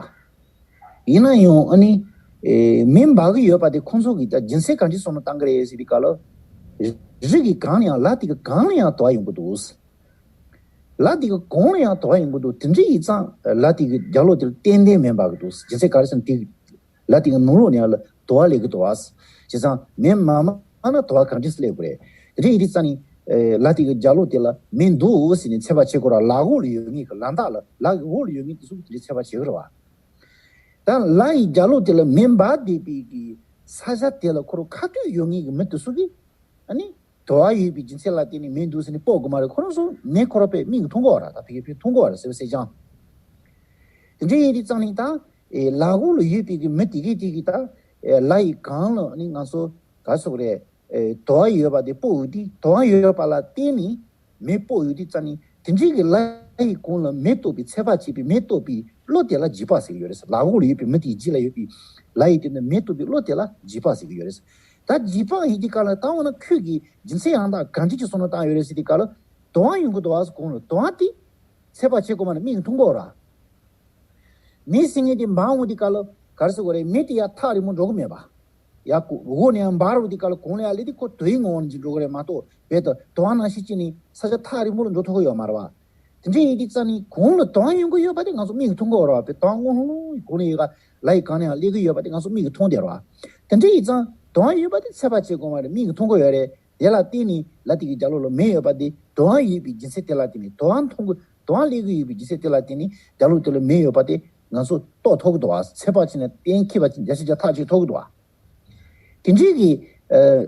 ཡིན་ན་ཡང་ཨ་ནི་མེ་འབར་གི་ཡོད་པ་དེ་ཁོང་ཚོ་གིས་ད་རྒྱུ་མཚན་གང་ཅིའི་བསམ་བློ་བཏང་གི་རེད་ཟེར་དུས་སྐབས་ལ། རི་གི་སྒང་ལ་ཡང་ལ་དེ་གི་སྒང་ལ་ཡང་དོ་བ་ཡོང་གི་འདུག་ལ་དེ་གི་གོང་ལ་ཡང་དོ་བ་ཡོང་གི་འདུག་དེ་འདྲ་ཡིན་ཙང་ལ་དེ་གི་རྒྱབ་ལོགས་དེར་ཏན་ཏན་མེ་འབར་གི་འདུག་རྒྱུ་མཚན་ག་རེ་ཟེར་ན་དེ་གི་ལ་དེ་གི་ནང་ལོགས་ནས་ཡང་ལ་དོ་བ་སླེབས་ཀྱི་འདུག་ཨ། བྱས་ཙང་མེ་མ་མ་ན་དོ་བ་གང་འདྲས་སླེབས་དགོས་རེད། དེ་འདྲ་ཡིན་དུས་ཙང་ནི། ལ་དེ་གི་རྒྱབ་ལོགས་དེ་ལ་མེ་འདུག་ཟེར་ནས་ཚད་པ་བྱེད་དགོས་ར། ལ་འོག་ལ་ཡོད་ངེས་ཀྱི་ལ་འདབས་ལ་ལ་གི་འོག་ལ་ཡོད་ངེས་དེ་ཚོ་གི་དེ་འདྲའི་ཚད་པ་བྱེད་ཀྱི་རེད་བ། ད་ལ་ཡི་རྒྱབ་ལོགས་དེ་ལ་མེ་འབར་བསྡད་པའི་གི་ས་ཆ་དེ་ལ་ཁོ་རང་ཁ་ཐུག་ཡོད་ངེས་ཀྱི་མི་དེ་ཚོ་གི། ཨ་ནི། དོ་བ་ཡོད་པའི་རྒྱུ་མཚན་ལ་བརྟེན་ནས་མེ་འདུག་ཟེར་ནས་དཔོག་དགོས་མ་རེད། ཁོ་རང་ཚོ་མེ་ཁོ་རང་པས་མིག་གིས་མཐོང་གི་ཡོད་ར། ད་ཕ་གིར་ཕར་མཐོང་གི་ཡོད་ར་ཟེར་བ་ཟེར་ཀྱང་། དེ་འདྲ་ཡིན་དུས་ཙང་ནི་ད། ཨེ་ལ་འོག་ལ་ཡོད་པའི་གི་མི་དེ་གས་དེ་གིས་ད། ཨེ་ལ་ཡི་སྒང་ལ་ནི་ང་ཚོ་ག་རེ་ཟེར་དགོས་རེད། ཨེ་དོ་བ་ཡོད་པ་དེ་དཔོག་ཡོད་དུས་དོ་བ་ཡོད་པ་ལ་བརྟེན་ནས་མེ་དཔོག་ཡོད་དུས་ཙང་ནི་དེ་འདྲའི་གི་ལ་ཡི་གོང་ལ་མེ་རྟོགས་པའི་ཚད་པ་བྱེད་པའི་མེ་རྟོགས་པའི་བློ་དེ་ལ་རྗེས་དཔག་ཟེར་གྱི་ཡོད་རེད། ལ་འོག་ལ་ཡོད་པའི་མི་དེའི་རྗེས་ལ་ཡོད་པའི་ལ་ཡི་སྟེང་དུ་མེ་རྟོགས་པའི་བློ་དེ་ལ་རྗེས་དཔག་ཟེར་གྱི་ཡོད་རེད། ད་རྗེས་དཔག་ཡིན་དུས་སྐབས་ལ་ད་འོ་ན་ཁྱོད་ཀྱིས་རྒྱུ་མཚན་ཡང་དག་གང་འདྲ་ཅིག་བསམ་བློ་བཏང་ཡོད་རེད་ཟེར་དུས་སྐབས་ལ་དོ་བ་ཡོང་གི་འདུག་བ་ཟེར། གོང་ལ་དོ་བ་དེ་ཚད་པ་བྱེད་དགོས་མ་རེད། མིག་གིས་མཐོང་གི་ཡོད་ར། མེ་ཟེར་མཁན་དེ་འབར་འོང་དུས་སྐབས་ལ་ག་རེ་ཟེར་དགོས་རེད། མེ་དེ་ཡར་ཐག་རིང་པོ་འགྲོ་གི་མེད་པ། ཡར་འོག་ནས་ཡར་འབར་འོང་དུས་སྐབས་ལ་གོང་ལ་ཡར་སླེབས་དུས་ཁོ་དོ་བའི་ངང་ནས་ཅིག་འགྲོ་གི་རེད་མ་གཏོགས་རྦད་དེ་དོ་བ་ནང་བཞིན་ཅིག་ནས་ས་ཆ་ཐག་རིང་པོ་ལ་འགྲོ་ཐུབ་ཀྱི་ཡོད་མ་རེད་བ། དེ་འདྲ་ཡིན་དུས་ཙང་ནི་གོང་ལ་དོ་བ་ཡོང་གི་ཡོད་པ་དེ་ང་ཚོ་མིག་གིས་མཐོང་གི་ཡོད་རེད་བ། དཔེ་དོ་བ་སྔོན་ལྷུང་ལྷུང་གོང་ལ་ཡོད་ག་ལ་ཡི་སྒང་ནས་ཡར་སླེབས་ཀྱི་ཡོད་པ་དེ་ང་ཚོ་མིག་གིས་མཐོང་བསྡད་རེད་བ། དེ་འདྲ་ཡིན་ཙང་དོ་བ་ཡོད་པ་དེ་ཚད་པ་བྱེད་དགོས་མ་རེད། མིག་གིས་མཐོང་གི་ཡོད་རེད། དེ་ལ་བརྟེན་ནས་ལ་དེ་གི་རྒྱབ་ལོགས་ལ་མེ་ཡོད་པ་དེ་དོ་བ་ཡོད་པའི་རྒྱུ་མཚན་དེ་ལ་བརྟེན་ནས་དོ་བ་མཐོང་གི་དོ་བ་སླེབས་ཀྱི་ཡོད་པའི་རྒྱུ་མཚན་དེ་ལ་བརྟེན་ནས་རྒྱབ་ལོགས་དེ་ལ་མེ་ཡོད་པ་དེ་ང་ཚོ་རྟོགས་ཐུབ་ཀྱི་འདུག་བ། ཚད་པ་བྱས་ནས་གཏན་འཁེལ་བ་བརྒྱ་ཆ་བརྒྱ་ཐག་གཅོད་ཐུབ་ཀྱི་འདུག་བ། དེ་འདྲའི་གི་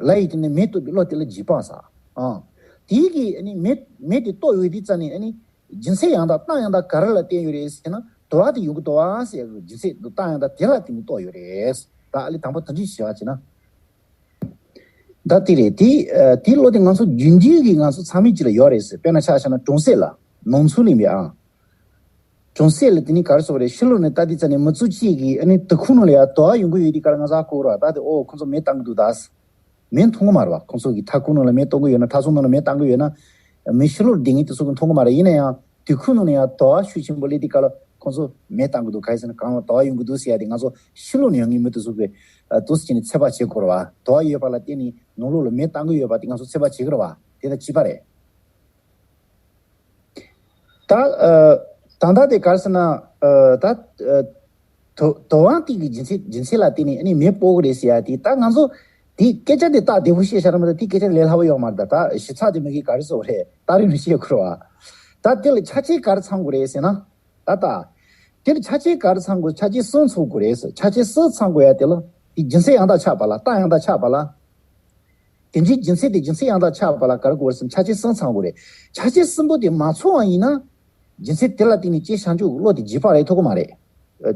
ལ་ཡི་སྟེང་ནས་མེ་རྟོགས་པའི་བློ་དེ་ལ་རྗེས་དཔག་ཟེར། ཨང་། དེའི་གི་ནི་མེ་མེ་དེ་རྟོགས་ཡོད་དུས་ཙང་ནས་ཨ་ནི་རྒྱུ་མཚན་ཡང་དག་རྟགས་ཡང་དག་ག་རེ་ལ་བརྟེན་ཡོད་རེད་ཟེར་ན་དོ་བ་དེ་ཡོང་གི་འདུག་བ་ཟེར་ཡ་གི་རྒྱུ་མཚན་དེ་རྟགས་ཡང་དག་དེ་ལ་བརྟེན་ནས་རྟོགས་ཡོད་རེད། ད་ཨ་ལས་དང་པོ་དེ་འདྲ་ཞིག་བྱས་ན། ད་དེ་རེད། དེ་ཨ་དེའི་བློ་དེ་ང་ཚོ་རྒྱུན་ལྡན་གྱི་ང་ཚོ་ཚང་མའི་རྗེས་ལ་ཡོད་རེད་ཟེར། དཔེར་ན་ཆ་བཞག་ན་གྲོང་གསེབ་ལ་ནང་ཚུལ་ལེན་པའི་ཨང་། གྲོང་གསེབ་ལ་དེ་ནི་ག་རེ་ཟེར་དགོས་རེད། ཕྱི་ལོགས་ནས་ལྟ་དུས་ཙམ་ནས་མི་ཚོ་གཅིག་གིས་ཨ་ནི་དུར་ཁུང་ནང་ལ་ཡར་དོ་བ་ཡོང་གི་ཡོད་དུས་ཀ་ལ་ང་ཚོ་ཧ་གོ་ར། ད་དེ་ཨོ་ཁོ་ཚོ་མེ་བཏང་གི་འདུག་ད། མེ་མཐོང་གི་མ་རེད་བ། ཁོ་ཚོ་གིས་ཐག་ཁུང་ནང་ལ་མེ་གཏོང་གི་ཡོད་ན་ཐག་ཚོང་ནང་ལ་མེ་བཏང་གི་ཡོད་ན། མི་ཕྱི་ལོགས་སྡོད་མཁན་དེ་ཚོ་གིས་མཐོང་གི་མ་རེད། ཡིན་ན་ཡང་དུར་ཁུང་ནང་ལ་ཡར་དོ་བ་ཤུགས་ཆེན་པོ་སླེབས་དུས་ཀ་ལ་ཁོ་ཚོ་མེ་བཏང་གི་འདུག་ག་རེ་ཟེར་ན་གང་ལ་དོ་བ་ཡོང་གི་འདུག་ཟེར་ཡ་དེ་ང་ཚོ་ཕྱི་ལོགས་ནས་ཡོང་མཁན་མི་དེ་ཚོ་གིས་ཨ་འདུག་སེ་བྱས་ནས་ཚད་པ་བྱེད་དགོས་རེད་བ། དོ་བ་ཡོད་པ་ལ་བརྟེན་ནས་ནང་ལོགས་ལ་མེ་བཏང་གི་ཡོད་པ་དེ་ང་ཚོ་ཚད་པ་བྱེད་ཀྱི་རེད་བ། དེ་དང་གཅིག་པ་རེད། ད་ཨ་ད་ལྟ་དེ་ག་རེ་ཟེར་ན་ཨ་ད་ཨ་དོ་དོ་དབང་དེ་གི་རྒྱུ་མཚན་རྒྱུ་མཚན་ལ་བརྟེན་ནས་ཨ་ནི་མེ་སྤོ་གི་རེད་ཟེར་ཡ་དེ། ད་ང་ཚོ་ དེའི་སྐད་ཆ་དེ་ཏག་བདེ་པོ་བཤད་བཞག་ན་མ་གཏོགས་དེའི་སྐད་ཆ་ལས་སླ་པོ་ཡོད་མ་རེད། ད་ད་ཞིབ་ཚགས་དེ་མ་གི་ག་རེ་ཟེར་བ་རེད། ཏག་རིང་རིང་བཤད་དགོས་རེད་བ། ད་དེ་ལ་ཆ་ཆེ་ག་རེ་ཚང་དགོས་རེད་ཟེར་ན། ད་ད། དེ་ལ་ཆ་ཆེ་ག་རེ་ཚང་དགོས། ཆ་ཆེ་གསུམ་ཚང་དགོས་རེད་ཟེར། ཆ་ཆེ་གསུམ་ཚང་དགོས་ཡ་དེ་ལ་དེ་རྒྱུ་མཚན་ཡང་དག་ཆགས་པ་ལ། རྟགས་ཡང་དག་ཆགས་པ་ལ། དེ་འདྲའི་རྒྱུ་མཚན་དེ་རྒྱུ་མཚན་ཡང་དག་ཆགས་པ་ལ་ག་རེ་དགོས་རེད་ཟེར་ན་ཆ་ཆེ་གསུམ་ཚང་དགོས་རེད། ཆ་ཆེ་གསུམ་པོ་དེ་མ་ཚང་བ་ཡིན་ན། རྒྱུ་མཚན་དེ་ལ་བརྟེན་ནས་སྐྱེས་བྱང་ཆུབ་བློ་དེ་རྗེས་དཔག་རེད་ཐུབ་ཀྱི་མ་རེད།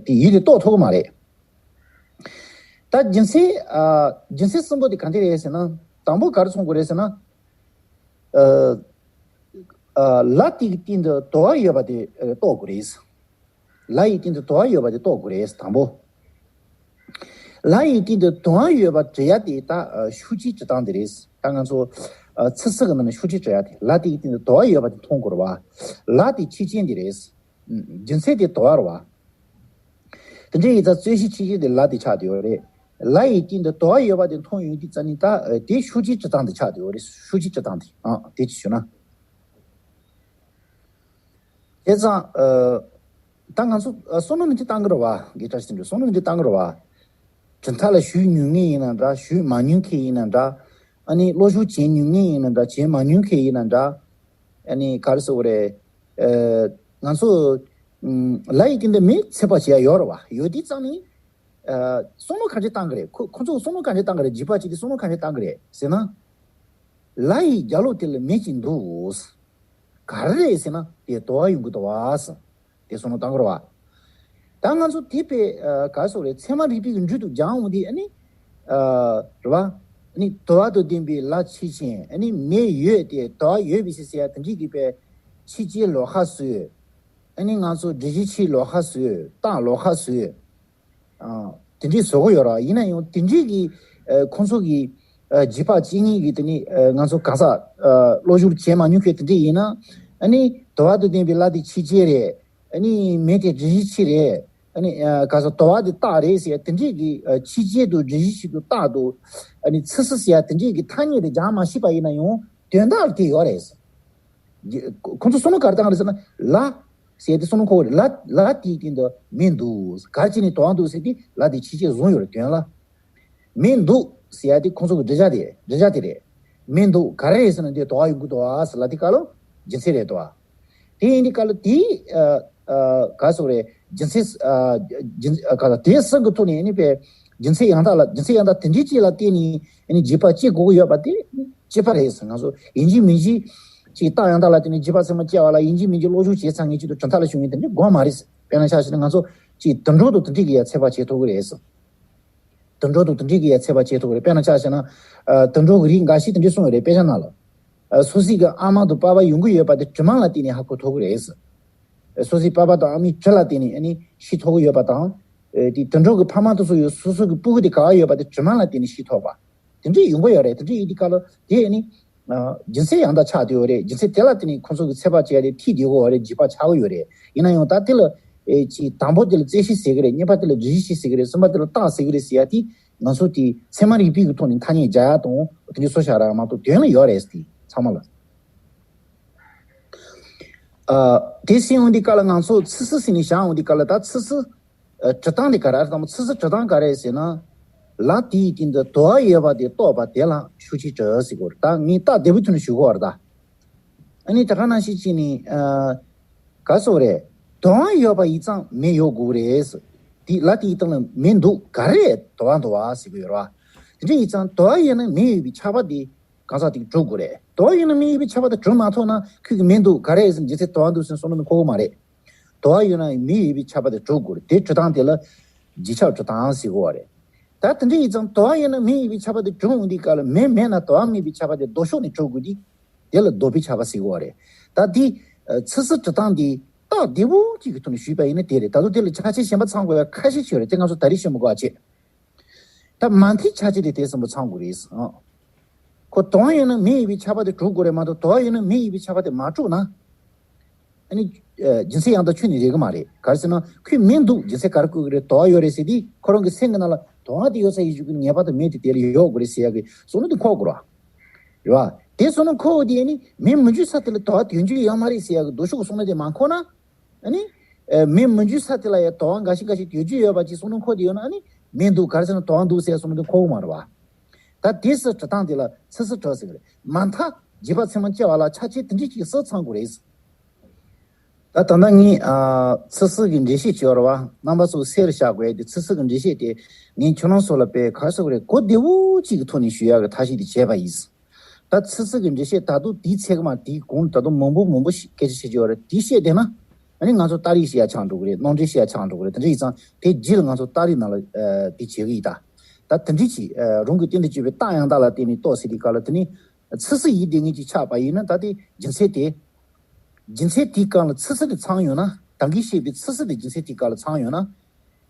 དེ་ཡིད་དེ་རྟོགས་ཐུབ་ཀྱི་མ་རེད། ད་རྒྱུ་མཚན། ཨ། རྒྱུ་མཚན་གསུམ་པོ་དེ་ག་འདྲ་རེད་ཟེར་ན། དང་པོ་ག་རེ་ཚང་དགོས་རེད་ཟེར་ན། ཨ། ཨ། ལ་དེ་གི་སྟེང་དུ་དོར་བ་ཡོད་པ་དེ་རྟོགས་དགོས་རེད། ལ་ཡི་སྟེང་དུ་དོར་བ་ཡོད་པ་དེ་རྟོགས་དགོས་རེད། དང་པོ། ལ་ཡི་སྟེང་དུ་དོར་བ་ཡོད་པ་འབྲི་ཡ་དེ་ད་ཤུགས་ཆེའི་འབྲི་སྟངས་དེ་རེད། ད་ང་ཚོ་ཚིག་གསུམ་གི་ནང་ནས་ཤུགས་ཆེ་འབྲི་ཡ་དེ། ལ་དེ་གི་སྟེང་དུ་དོར་བ་ཡོད་པ་དེ་མཐོང་དགོས་རེད་བ། ལ་དེ་ཆོས་ཅན་དེ་རེད། རྒྱུ་མཚན་དེ་དོར་བ་རེད་བ། དེ་འདྲ་ཡིན་ཙང་རྩོད་གཞི་ཆོས་ཅན་དེ་ལ་དེ་ཆགས་བསྡད་ཡོད་རེད། ལ་ཡི་སྟེང་དུ་དོར་བ་ཡོད་པ་དེ་མཐོང་ཡོང་དུས་ཙ་ནི་ད་དེ་ཤུགས་ཆེའི་འབྲི་སྟངས་དེ་ཆགས་བསྡད་ཡོད་རེད། ཤུགས་ཆེའི་འབྲི་སྟངས་དེ། ཨ། དེ་ཅིག་ཞུ་ན། བྱས་ཙང་། ཨ། ད་ང་ཚོ་ཨ། བསམ་བློ་མི་འདི་བཏང་གི་རེད་བ། དགེ་བཀྲ་ཤིས་དོན་གྲུབ། བསམ་བློ་མི་འདི་བཏང་གི་རེད་བ། གྲུབ་མཐའ་ལ་ཞུགས་མྱོང་མཁན་ཡིན་ན་འདྲ། ཞུགས་མ་མྱོང་མཁན་ཡིན་ན་འདྲ། ཨ་ནི་བློ་ཞུགས་བྱས་མྱོང་མཁན་ཡིན་ན་འདྲ། བྱས་མ་མྱོང་མཁན་ཡིན་ན་འདྲ། ཨ་ནི་ག་རེ་ཟེར་དགོས་རེད། ཨ། ང་ཚོ་ཨམ། ལ་ཡི་སྟེང་དུ་མེ་ཚོད་དཔག་བྱེད་ཡ་ཡོད་རེད་བ། ཡོད་དུས་ཙང་ནི། ཨ། བསམ་བློ་ག་འདྲ་བཏང་གི་རེད། ཁོ་ཁོ་ཚོ་བསམ་བློ་ག་འདྲ་བཏང་གི་རེད། རྗེས་དཔག་བྱེད་དུས་བསམ་བློ་ག་འདྲ་བཏང་གི་རེད་ཟེར་ན། ལ་ཡི་རྒྱབ་ལོགས་དེ་ལ་མེ་ཅིག་འདུག། ག་རེ་རེད་ཟེར་ན་དེ་དོར་བ་ཡོང་གི་འདུག་བ། དེ་བསམ་བློ་བཏང་དགོས་རེད་བ། ད་ང་ཚོ་དེ་དཔེ་ཨ། ག་རེ་ཟེར་དགོས་རེད། ཚད་མ་རིག་པའི་གི་འགྲོས་དུ་སྦྱང་འོང་དུས་ཨ་ནི། ཨ། རེད་བ། ཨ་ནི་དོར་བ་དང་ལྡན་པའི་ལ་ཆོས་ཅན། ཨ་ནི་མེ་ཡོད་དེ་དོར་བ་ཡོད་པའི་ཕྱིར་ཟེར་ཡ་དེ་འདྲའི་གི་དཔེ་ཆོས་ཅན་ལོགས་ཀ་བཟོས། ཨ་ནི་ང་ཚོ་འགྲེལ་བཤད་ཆོས་ལོགས་ཀ་བཟོས། རྟགས་ལོགས་ཀ་བཟོས། ཨ། དེ་འདྲའི་བཟོ་གི་ཡོད་རེད། ཡིན་ན་ཡང་དེ་འདྲའི་གི། ཨ། ཁོང་ཚོ་གི། ཨ། རྗེས་དཔག་བྱེད་མཁན་གི་དེ་ནི། ཨ། ང་ཚོ་གང་ཟག་ཨ། བློ་ཞུགས་བྱས་མ་མྱོང་མཁན་དེ་འདྲ་ཡིན་ན། ཨ་ནི་དོར་བ་དང་ལྡན་པའི་ལ་དེ་ཆོས་ཅན་རེད། ཨ་ནི་མེ་དེ་འགྲེལ་བཤད་ཆོས་རེད། ཨ་ནི། ཨ། གང་ཟག་དོར་བ་དེ་རྟགས་རེད་ཟེར་ཡ་དེ་འདྲའི་གི། ཨ། ཆོས་ཅན་དང་འགྲེལ་བཤད་ཆོས་དང་རྟགས་དང་། ཨ་ནི་ཚིག་གསལ་ཟེར་ཡ་དེ་འདྲའི་གི་ཐ་སྙད་དེ་སྦྱང་མ་ཤེས་པ་ཡིན་ན་ཡང་དོན་དག་དེ་ཡོད་རེད། ཁོང་ཚོ་བསམ་བློ་ག་རེ་བཏང་རེད་ཟེར་ན། ལ་ཟེར་དེ་བསམ་བློ་འཁོར་བ་རེད། ལ་ལ་དེའི་སྟེང་དུ་མེ་འདུག། ག་རེ་བྱས་ནས་དོར་བ་འདུག་ཟེར་དེ་ལ་དེ་ཆོས་ཅན་བཟུང་ཡོད་རེད། དོན་ལ། མེ་འདུག་ཟེར་ཡ་དེ་ཁོང་ཚོ་གི་འགྲེལ་བྱ་དེ་འགྲེལ་བྱ་དེ་རེད། མེ་འདུག་ག་རེ་རེད་ཟེར་ན་དེ་དོར་བ་ཡོང་གི་འདུག་ཨ་ཟེར་ལ་དེ་ག་ལོ་རྒྱུ་མཚན་རེད་དོ། དེ་ཡིན་དུས་སྐབས་ལ་དེའི། ཨ། ཨ། ག་རེ་ཟེར་དགོས་རེད། རྒྱུ་མཚན། ཨ། རྒྱུ། ཨ། ག་རེ་དེ་གསུམ་གྱི་ཐོག་ནས་ཨ་ནི་དཔེ་རྒྱུ་མཚན་ཡང་དག་ལ། རྒྱུ་མཚན་ཡང་དག་དེ་འདྲའི་གཅིག་ལ་བརྟེན་ནས་ཨ་ནི་རྗེས་དཔག་བྱེད་དགོས་ཀྱི་ཡོད་པ་དེ་གཅིག་པ་རེད་ཟེར། ང་ཚོ་ཡིན་གཅིག་མིན་གཅིག་ཅིག་རྟགས་ཡང་དག་ལ་བརྟེན་ནས་རྗེས་དཔག་ཚད་མ་སྐྱེ་བ་ལ་ཡིན་གཅིག་མིན་གཅིག་བློ་ཞུགས་བྱས་ཚར་མཁན་གཅིག་ཏུ་གྲུབ་མཐའ་ལ་ཞུགས་མཁན་དེ་འདྲའི་དགོས་མ་རེད་ཟེར། དཔེར་ན་ཆ་བཞག་ན་ང་ཚོ་ཅིག་དུད་འགྲོ་དང་དེ་འདྲའི་གི་ཡ་ཚོད་དཔག་བྱེད་ཐུབ་ཀྱི་རེད་ཟེར། དུད་འགྲོ་དང་དེ་འདྲའི་གི་ཡ་ཚོད་དཔག་བྱེད་ཐུབ་ཀྱི་རེད། དཔེར་ན་ཆ་བཞག་ན། ཨ། དུད་འགྲོ་གི་རིགས་འགའ་ཞིག་དེ་འདྲའི་གསུངས་ཡོད་རེད། དཔེ་ཆ་ནང་ལ། ཨ། སོ་སོའི་གི་ཨ་མ་དང་པ་ཕ་ཡོང་གི་ཡོད་པ་དེ་དྲི་མ་ལ་བརྟེན་ནས་ཧ་གོ་ཐུབ་ཀྱི་རེད་ཟེར། སོ་སོའི་པ་ཕ་དང་ཨ་མའི་དྲི་ལ་བརྟེན་ནས་ཨ་ནི་ཤེས་ཐུབ་ཀྱི་ཡོད་པ་དང་། ཨེ། དེ་དུད་འགྲོ་གི་ཕ་མ་དེ་ཚོ་ཡོད། སོ་སོ་གི་སྤུ་གུ་དེ་ག་པར་ཡོད་པ་དེ་དྲི་མ་ལ་བརྟེན་ནས་ཤེས་ཐུབ་པ། དེ་འདྲའི་ཡོང་གི་ཡོད་རེད། དེ་འདྲའི་ཡིན་དུས་སྐབས་ལ་དེ་ཨ་ནི། ཨ། རྒྱུ་མཚན་ཡང་དག་ཆགས་བསྡད་ཡོད་རེད། རྒྱུ་མཚན་དེ་ལ་བརྟེན་ནས་ཁོང་ཚོ་གི་ཚོད་དཔག་བྱས་ཏེ་ཐིག་བསྡད་ཡོད་རེད། རྗེས་དཔག་ཆགས་ཀྱི་ཡོད་རེད། ཡིན་ན་ཡང་ད་དེ་ལ། ཨེ། ཅིག་དང་པོ་དེ་ལ་རྩོད་གཞི་ཟེར་གི་རེད། གཉིས་པ་དེ་ལ་འགྲེལ་བཤད་ཟེར་གི་རེད། གསུམ་པ་དེ་ལ་རྟགས་ཟེར་གི་རེད་ཟེར་ཡ་དེ་ང་ཚོ་དེ་ཚད་མ་རིག་པའི་གི་ཐོག་ནས་ཐ་སྙད་རྒྱག་ཡ་དང་དེ་འདྲའི་བཟོ་བཞག་ར་མ་གཏོགས་དོན་ལ་ཡོད་རེད། དེ་ཚང་མ་ལ། ཨ། དེ་ཟེར་འོང་དུས་སྐབས་ལ་ང་ཚོ་ཚིག་གསལ་ཟེར་ནས་བཞག་འོང་དུས་སྐབས་ལ། ད་ཚིག་གསལ། ཨ། འབྲི་སྟངས་དེ་ག་རེ་རེད་དམ། ཚིག་གསལ་འབྲི་སྟངས་ག་རེ་རེད་ཟེར་ན། ལ་དེའི་སྟེང་དུ་དོར་བ་ཡོད་པ་དེ་རྟོགས་པ་དེ་ལ་ཤུགས་ཆེའི་འབྲི་ཟེར་གོ་རེད། ད་ངས་རྟགས་བདེ་པོ་ཐོན་ནས་ཞུ་གོ་རེད་ད། ཨ་ནི་ད་ག་ནང་བཞིན་བྱས་ནས། ཨ། ག་རེ་ཟེར་དགོས་རེད། དོར་བ་ཡོད་པ་ཡིན་ཙང་མེ་ཡོད་དགོས་རེད་ཟེར། དེ་ལ་དེའི་སྟེང་ལ་མེ་འདུག་ག་རེ་དོར་བ་འདུག་བ་ཟེར་གི་ཡོད་རེད་བ། དེ་འདྲ་ཡིན་ཙང་དོར་བ་ཡོད་ན་མེ་ཡོད་པའི་ཁྱབ་པ་དེ་གང་ཟག་དེས་གྲུབ་དགོས་རེད། དོར་བ་ཡོད་ན་མེ་ཡོད་པའི་ཁྱབ་པ་དེ་གྲུབ་མ་ཐུབ་ན་ཁོས་ཀྱིས་མེ་འདུག་ག་རེ་ཟེར་རྒྱུ་མཚན་དོར་བ་འདུག་ཟེར་བསམ་བློ་མི་འཁོར་གི་མ་རེད། དོར་བ་ཡོད་ན་མེ་ཡོད་པའི་ཁྱབ་པ་དེ་གྲུབ་དགོས་རེད། དེ་འབྲི་སྟངས་དེ་ལ་རྗེས་ཁྱབ་འབྲི་སྟངས་ཟེར་གོ་བ་རེད། ད་དེ་འདྲ་ཡིན་ཙང་དོར་བ་ཡོད་ན་མེ་ཡོད་པའི་ཁྱབ་པ་དེ་གྲུབ་འོང་དུས་སྐབས་ལ་མེ་མེད་ན་དོར་བ་མེད་པའི་ཁྱབ་པ་དེ་ལྡོག་ཕྱོགས་ནས་གྲུབ་དགོས་དུས། དེ་ལ་ལྡོག་པའི་ཁྱབ་པ་ཟེར་གོ་བ་རེད། ད་དེ། ཨ། ཚིག་གསལ་འབྲི་སྟངས་དེ་རྟགས་བདེ་པོ་གཅིག་གི་ཐོག་ནས་ཞུས་པ་ཡིན་ན་དེ་རེད། ད་དུང་དེ་ལ་ཆ་ཤས་གཞན་པ་ཚང་དགོས་ཡ་ཁ་ཤས་ཤིག་ཡོད་རེད། དེ་ང་ཚོ་ད་རེས་ཤེས་མི་དགོས་པ་བྱས། ད་མ་མཐའི་ཆ་ཤས་དེ་དེ་གསུམ་པོ་ཚང་དགོས་རེད། ཨང་། ཁོ་དོར་བ་ཡོད་ན་མེ་ཡོད་པའི་ཁྱབ་པ་དེ་གྲུབ་དགོས་རེད་མ་གཏོགས། དོར་བ་ཡོད་ན་མེ་ཡོད་པའི་ཁྱབ་པ་དེ་མ་གྲུབ་ན། ཨ་ནི། ཨ། རྒྱུ་མཚན་ཡང་དག་ཁྱོན་ནས་རེག་གི་མ་རེད། ག་རེ་ཟེར་ན་ཁོས་མེ་འདུག་རྒྱུ་མཚན་ག་རེ་བཀོད་ཀྱི་རེད། དོར་བ་ཡོད་རེད་ཟེར་དུས་ཁོ་རང་གི་སེམས་ཀྱི་ནང་ལ་དོར་བ་དེ་ཡོད་ས་ཡིན་རྒྱུ་ཀུན་ངེས་པར་དུ་མེ་དེ་དེ་ལ་ཡོད་དགོས་རེད་ཟེར་ཡ་གི་བསམ་བློ་དེ་འཁོར་དགོས་རེད་བ། རེད་བ། དེ་བསམ་བློ་འཁོར་དུས་ཨ་ནི་མེ་མི་འཇུག་ས་དེ་ལ་དོར་བ་དེ་ཡོང་རྒྱུ་ཡོད་མ་རེད་ཟེར་ཡ་གི་ལྡོག་ཕྱོགས་ཀྱི་བསམ་བློ་དེ་མ་འཁོར་ན། ཨ་ནི། ཨ། མེ་མི་འཇུག་ས་དེ་ལ་ཡ་དོར་བ་འགའ་ཞིག་འགའ་ཞིག་ཡོད་རྒྱུ་ཡོད་པ་ཅིག་བསམ་བློ་འཁོར་དེ་ཡོད་ན་ཨ་ནི་མེ་འདུག་ག་རེ་ཟེར་ན་དོར་བ་འདུག་ཟེར་བསམ་བློ་དེ་འཁོར་གི་མ་རེད་བ། ད་དེ་སུ་གྲུབ་སྟངས་དེ་ལ་ཚུལ་སུ་གྲུབ་ཟེར་གི་རེད། མ་མཐའ་རྗེས་དཔག་ཚད་མ་སྐྱེ་བ་ལ་ཆ་ཆེ་དེ་འདྲའི་ཅིག་སུ་ཚང་དགོས་རེད། ད་ད་ལྟ་ངས་ཨ་ཚུལ་སུ་གི་འགྲེལ་བཤད་བྱས་པ་རེད་བ། རྣམ་པ་ཚོ་གསལ་རུ་བཞག་དགོས་དེ། ཚུལ་སུ་གི་འགྲེལ་བཤད་དེ་ངས་ཁྱོད་རང་ཚོ་ལ་དཔེ་ག་རེ་ཟེར་དགོས་རེད། གོ་བདེ་བོ་གཅིག་གི་ཐོག་ནས་ཞུ་ཡག་གི་ཐབས་ཤེས་དེ་བྱས་པ་ཡིན། ད་ཚུལ་སུ་གི་འགྲེལ་བཤད་ད་དུང་དེའི་ཚད་མ་དེའི་གོང་ད་དུང་མང་པོ་མང་པོ་ཞིག་སྐད་ཆ་བཤད་ཀྱི་ཡོད་རེད། དེ་བཤད་བསྡད་ན་ཨ་ནི་ང་ཚོ་རྟགས་རིགས་བཤད་ཡ་ཆགས་འགྲོ་གི་རེད། རྣམ་འགྲེལ་བཤད་ཡ་ཆགས་འགྲོ་གི་རེད། དེ་འདྲ་ཡིན་ཙང་དེ་རྗེས་ལ་ང་ཚོ་རྟགས་རིགས་ནང་ལ་ཨ་དེ་བྱེད་གི་ཡིན། ད་ད་དེ་འདྲ་ཅིག་ཨ་རང་གི་སྟེང་དུ་གྱུར་པའི་རྟགས་ཡང་དག་ལ་བརྟེན་ནས་རྟོགས་ཟེར་དུས་སྐབས་ལ་དེ་ནི་ཚུལ་སུ་ཡིན་དེ་ངེས་ཅིག་ཆགས་པ་ཡིན་ན། ད་དེ་རྒྱུ་མཚན་དེ་རྒྱུ་མཚན་དེའི་སྒང་ལ་ཚུལ་སུ་དེ་ཚང་ཡོད་ན། ད་གིན་བཤད་པའི་ཚུལ་སུ་དེ་རྒྱུ་མཚན་དེའི་སྒང་ལ་ཚང་ཡོད་ན་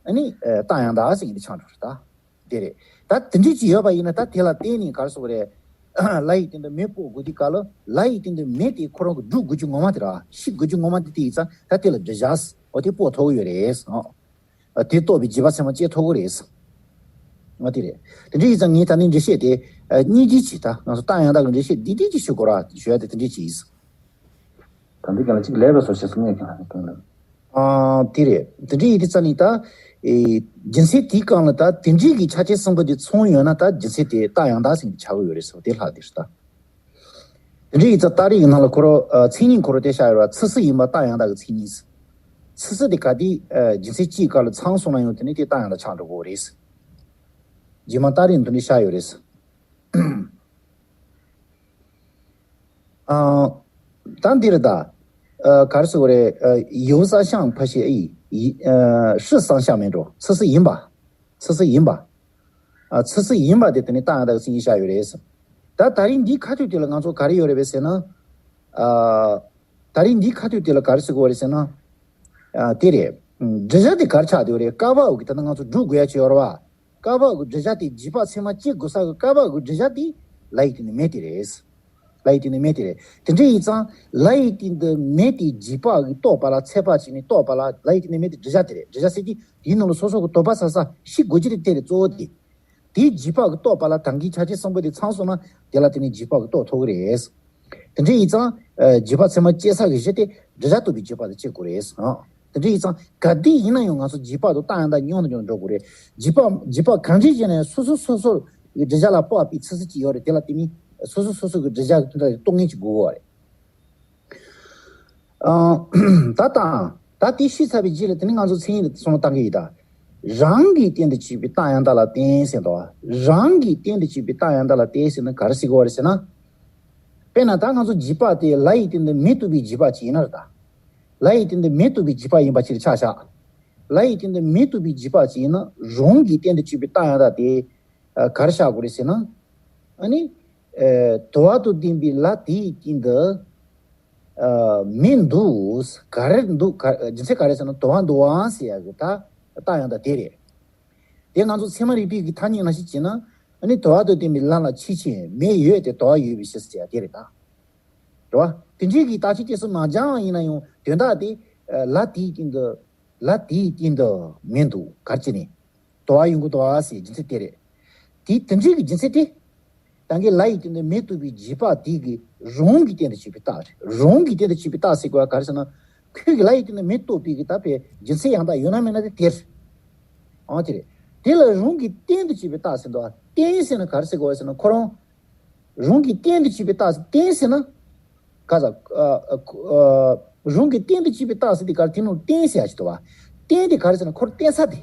ཨ་ནི་ཨ་རྟགས་ཡང་དག་ཟེར་མཁན་དེ་ཆགས་འགྲོ་རེད། ད་དེ་རེད། ད་དེ་འདྲ་ཅིག་ཡོད་པ་ཡིན་ན་ད་དེ་ལ་བརྟེན་ནས་ག་རེ་ཟེར་དགོས་རེད། ལ་ཡི་སྟེང་དུ་མེ་སྤོ་དགོས་དུས་སྐབས་ལ་ལ་ཡི་སྟེང་དུ་མེ་དེ་ཁོ་རང་གི་སྒྲུབ་དགོས་རྒྱུ་ངོ་མ་དེ་ར། ཤེས་དགོས་རྒྱུ་ངོ་མ་དེ་དེ་ཡིན་ཙང་ད་དེ་ལ་འགྲེལ་བཤད་ཟེར་བ་དེ་སྤོ་ཐུབ་ཀྱི་ཡོད་རེད། ཨ་དེ་རྟོགས་པའི་རྗེས་དཔག་ཚད་མ་སྐྱེ་ཐུབ་ཀྱི་རེད། ང་དེ་རེད། དེ་འདྲ་ཡིན་ཙང་ངས་ད་ནི་འགྲེལ་བཤད་དེ་ཨ་སྙིང་རྗེ་ཆེ། ད་ང་ཚོ་རྟགས་ཡང་དག་གི་འགྲེལ་བཤད་འདི་འདྲ་ཅིག་ཞུ་དགོས་ར་ཞུ་ཡ་དེ་དེ་འདྲ་ཅིག་ཡིན། ད་འདི་ག་ལ་གཅིག་ལས་པ་བཟོ་བྱེད་སོང་ངས་ཀྱང་ལ་ནི་སྟོན་ལ། ཨ་དེ་རེད། དེ་འདྲ་ཡིན་དུས་ཙ་ནི་ད་ཨེ་རྒྱུ་མཚན་དེའི་སྒང་ལ་ད་དེ་འདྲའི་གི་ཆ་ཆེན་གསུམ་པོ་དེ་ཚང་ཡོད་ན་ད་རྒྱུ་མཚན་དེ་རྟགས་ཡང་དག་ཟེར་གྱི་ཆགས་ཀྱི་ཡོད་རེད་ཟེར་བ་དེ་ལྷག་དེ་རེད་ད། དེ་འདྲ་ཡིན་ཙང་རྟགས་རིགས་ཀྱི་ནང་ལ་ཁོ་རང་ཨ་མཚན་ཉིད་ཁོ་རང་དེ་བཞག་ཡོད་ར། ཚུལ་སུ་ཡིན་པ་རྟགས་ཡང་དག་གི་མཚན་ཉིད། ཚུལ་སུ་དེ་ག་དེ་ཨ་རྒྱུ་མཚན་གཅིག་སྒང་ལ་ཚང་སོང་ན་ཡང་དེ་ནི་དེ་རྟགས་ཡང་དག་ཆགས་འགྲོ་གི་རེད། རྗེས་མ་རྟགས་རིགས་འདི་འདྲ་བཞག་ཡོད་རེད། ཨ་ད་འདིར་ད་ཨ་ག་རེ་ཟེར་དགོས་རེད། ཨ་有三项 ཕ་ཤི་ཨི་ཨ་是三项མིན་འགྲོ། ཚུལ་སུ་ཡིན་པ། ཚུལ་སུ་ཡིན་པ། ཨ་ཚུལ་སུ་ཡིན་པ་དེ་དེ་ནི་རྟགས་ཡང་དག་གི་མཚན་ཉིད་བཞག་ཡོད་རེད། ད་ད་རིང་འདིའི་ཁ་ཐུག་དེ་ལ་ང་ཚོ་ག་རེ་ཡོད་རེད་པས་ཟེར་ན། ཨ་ད་རིང་འདིའི་ཁ་ཐུག་དེ་ལ་ག་རེ་ཟེར་དགོས་རེད་ཟེར་ན། ཨ་དེ་རེད། འགྲེལ་བྱ་དེ་ག་རེ་ཆགས་བསྡད་ཡོད་རེད། ཀ་བ་འོག་གི་ད་ལྟ་ང་ཚོ་སྒྲུབ་དགོས་ཡ་ཅིག་ཡོད་རེད་བ། ཀ་བ་གི་འགྲེལ་བྱ་དེ་རྗེས་དཔག་ཚད་མ་སྐྱེ་དགོས་ས་གི་ཀ་བ་གི་འགྲེལ་བྱ་དེ་ལ་ཡི་སྟེང་ནས་མེ་དེ་རེད། ལ་ཡི་སྟེང་ནས་མེ་དེ་རེད། དེ་འདྲ་ཡིན་ཙང་ལ་ཡི་སྟེང་དུ་མེ་དེ་རྗེས་དཔག་གིས་རྟོགས་པ་ལ་ཚད་པ་བྱས་ནས་རྟོགས་པ་ལ་ལ་ཡི་སྟེང་ནས་མེ་དེ་འགྲེལ་བྱ་དེ་རེད། འགྲེལ་བྱ་ཟེར་དུས་དེའི་ནང་ལ་སོ་སོ་གི་དོགས་པ་ཟ་ས་ཤེས་དགོས་ཀྱི་རེད། དེ་རེད་གཙོ་བོ་དེ། དེའི་རྗེས་དཔག་གིས་རྟོགས་པ་ལ་ད་གིན་ཆ་ཆེན་གསུམ་པོ་དེ་ཚང་སོང་ན་དེ་ལ་དེ་ནས་རྗེས་དཔག་གིས་རྟོགས་ཐུབ་ཀྱི་རེད། དེ་འདྲ་ཡིན་ཙང་ཨ་རྗེས་དཔག་ཚད་མ་སྐྱེ་ས་གི་གཞི་དེ་འགྲེལ་བྱ་རྟོགས་པའི་རྗེས་དཔག་དེ་སྐྱེ་དགོས་རེད། ཨ་དེ་འདྲ་ཡིན་ཙང་ག་དུས་ཡིན་ན་ཡང་ང་ཚོ་རྗེས་དཔག་དང་རྟགས་ཡང་དག་མཉམ་དུ་མཉམ་དུ་འགྲོ་དགོས་རེད། རྗེས་དཔག་རྗེས་དཔག་གང་འདྲ་བྱས་ན་ཡང་སོ་སོ་སོ་སོར་འགྲེལ་བྱ་ལ་དཔག་པའི་ཚུལ་སུ་ཅིག་ཡོད་རེད། དེ་ལ་བརྟེན་ནས་སོ་སོ་སོ་སོ་གི་འགྲེལ་བྱ་གི་དོན་དག་རྟོགས་ངེས་ཅིག་དགོས་ཀྱི་ཡོད་རེད། ཨ་ད་དང་ད་དེ་ཤེས་ཚར་བའི་རྗེས་ལ་དེ་ནི་ང་ཚོ་མཚན་ཉིད་ལ་སོང་བཏང་གི་ཡིན་ད། རང་གི་སྟེང་དུ་གྱུར་པའི་རྟགས་ཡང་དག་ལ་བརྟེན་ཟེར་དོ། རང་གི་སྟེང་དུ་གྱུར་པའི་རྟགས་ཡང་དག་ལ་བརྟེན་ཟེར་ན་ག་རེ་ཟེར་གྱི་ཡོད་རེད་ཟེར་ན། དཔེར་ན་ད་ང་ཚོ་རྗེས་དཔག་དེ་ལ་ཡི་སྟེང་དུ་མེ་གཏུབ་པའི་རྗེས་དཔག་ཅིག་ཡིན་ན་རེད་ད། ལ་ཡི་སྟེང་དུ་མེ་གཏུབ་པའི་རྗེས་དཔག་ཡིན་པ་ཅིག་ཆ་བཞག་ལ་ཡི་སྟེང་དུ་མེ་གཏུབ་པའི་རྗེས་དཔག་ཅིག་ཡིན་ན་རང་གི་སྟེང་དུ་གྱུར་པའི་རྟགས་ཡང་དག་དེ་ཨ་ག་རེ་བཞག་དགོས་རེད་ཟེར་ན། ཨ་ནི་ཨ་དུ་བ་དང་ལྡན་པའི་ལ་དེའི་སྟེང་དུ་ཨ་མེ་འདུག་ག་རེ་འདུག་ག་རྒྱུ་མཚན་ག་རེ་ཟེར་ན་དུ་བ་འདུག་ཨང་ཟེར་ཡག་གི་ད་རྟགས་ཡང་དག་དེ་རེད། དེ་ང་ཚོ་ཚད་མ་རིག་པའི་གི་ཐ་སྙད་ནང་བཞིན་བྱས་ན་ཨ་ནི་དུ་བ་དང་ལྡན་པའི་ལ་ལ་ཆོས་ཅན། མེ་ཡོད་དེ་དུ་བ་ཡོད་པའི་ཕྱིར་ཟེར་ཡག་དེ་རེད་ད། རེད་བ། དེ་འདྲའི་གི་རྟགས་ཆོས་ཅན་སུ་མ་སྦྱང་བ་ཡིན་ན་ཡང་དོན་དག་དེ་ཨ་ལ་དེའི་སྟེང་དུ་ལ་དེའི་སྟེང་དུ་མེ་འདུག་ག་རེ་བྱས་ནས་དུ་བ་ཡོང་གི་འདུག་ཨ་ཟེར་རྒྱུ་མཚན་དེ་རེད། དེ་དེ་འདྲའི་གི་རྒྱུ་མཚན་དེ། ད་གིན་ལ་ཡི་སྟེང་དུ་མེ་གཏུབ་པའི་རྗེས་དཔག་དེ་གི་རང་གི་སྟེང་དུ་གྱུར་པའི་རྟགས་རེད། རང་གི་སྟེང་དུ་གྱུར་པའི་རྟགས་ཟེར་དགོས་པ་ག་རེ་ཟེར་ན། ཁོས་གི་ལ་ཡི་སྟེང་དུ་མེ་གཏུབ་པའི་གི་ད་པའི་རྒྱུ་མཚན་ཡང་དག་ཡོད་ན་མེད་ན་དེ་དེ་རེད། ཨང་དེ་རེད། དེ་ལ་རང་གི་སྟེང་དུ་གྱུར་པའི་རྟགས་ཟེར་འདུག་ཨ། སྟེང་ཟེར་ན་ག་རེ་ཟེར་དགོས་པ་ཟེར་ན་ཁོ་རང་། རང་གི་སྟེང་དུ་གྱུར་པའི་རྟགས་སྟེང་ཟེར་ན། ག་ས། ཨ་ཨ་ཨ་རང་གི་སྟེང་དུ་གྱུར་པའི་རྟགས་ཟེར་དེ་ག་རེ་དེ་ནང་སྟེང་ཟེར་ཡ་ཞིག་འདུག་བ། སྟེང་དེ་ག་རེ་ཟེར་ན་ཁོར་བརྟེན་ས་དེ།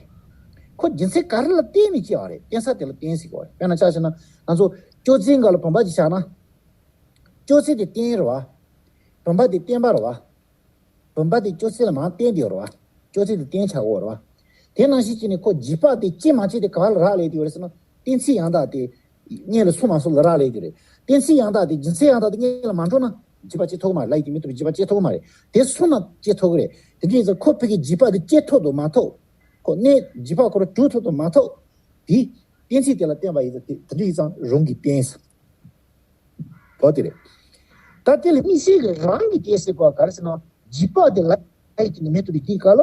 ཁོ་རྒྱུ་མཚན་ག་རེ་ལ་བརྟེན་ནས་སྐྱེ་བ་རེད། བརྟེན་ས་དེ་ལ་བརྟེན་ཟེར་གོ་རེད། དཔེར་ན་ཆ་བཞག་ན་ང་ཚོ་ཅོག་ཙེའི་སྒང་ལ་བུམ་པ་ཅིག་བཞག་ན། ཅོག་ཙེ་དེ་སྟེང་རེད་བ། བུམ་པ་དེ་བརྟེན་པ་རེད་བ། བུམ་པ་དེ་ཅོག་ཙེ་ལ་མར་བརྟེན་བསྡད་ཡོད་རེད་བ། ཅོག་ཙེ་དེ་བརྟེན་ཆགས་ཡོད་རེད་བ། དེ་ནང་བཞིན་བྱས་ནས་ཁོ་རྗེས་དཔག་དེ་སྐྱེ་མ་སྐྱེ་དེ་ག་བ་ལ་རག་ལས་ཀྱི་ཡོད་རེད་ཟེར་ན། གཏན་ཚིགས་ཡང་དག་དེ་སྔོན་ལ་སོང་མ་སོང་ལ་རག་ལས་ཀྱི་རེད། གཏན་ཚིགས་ཡང་དག་དེ་རྒྱུ་མཚན་ཡང་དག་དེ་སྔོན་ལ་མ་འགྲོ་ན་རྗེས་དཔག་སྐྱེ་ཐུབ་ཀྱི་མ་རེད། ལ་ཡི་དེ་མི་ཐུབ་པའི་རྗེས་དཔག་སྐྱེ་ཐུབ་ཀྱི་མ་རེད། དེ་སོང་ན་སྐྱེ་ཐུབ་ཀྱི་རེད། དེ་འདྲ་ཡིན་ཙང་ཁོ་ཕ་གིའི་རྗེས་དཔག་དེ་སྐྱེ་ཐུབ་དང་མ་ཐུབ། ཁོ་གནས་རྗེས་དཔག་ཁོ་རང་གྲུབ་ཐུབ་དང་མ་ཐུབ། དེ་གཏན་ཚིགས་དེ་ལ་བརྟེན་པ་ཡིན་ཙང་དེ་དེ་འདྲ་ཡིན་ཙང་རང་གི་རྟེན་ཟེར། འོ་དེ་རེད། ད་དེ་ལ་དམིགས་བསལ་གྱི་རང་གི་རྟེན་ཟེར་བ་ག་རེ་ཟེར་ན། རྗེས་དཔག་དེ་ལ་ཡི་སྟེང་དུ་མེ་གཏུབ་པའི་དེའི་སྐབས་ལ།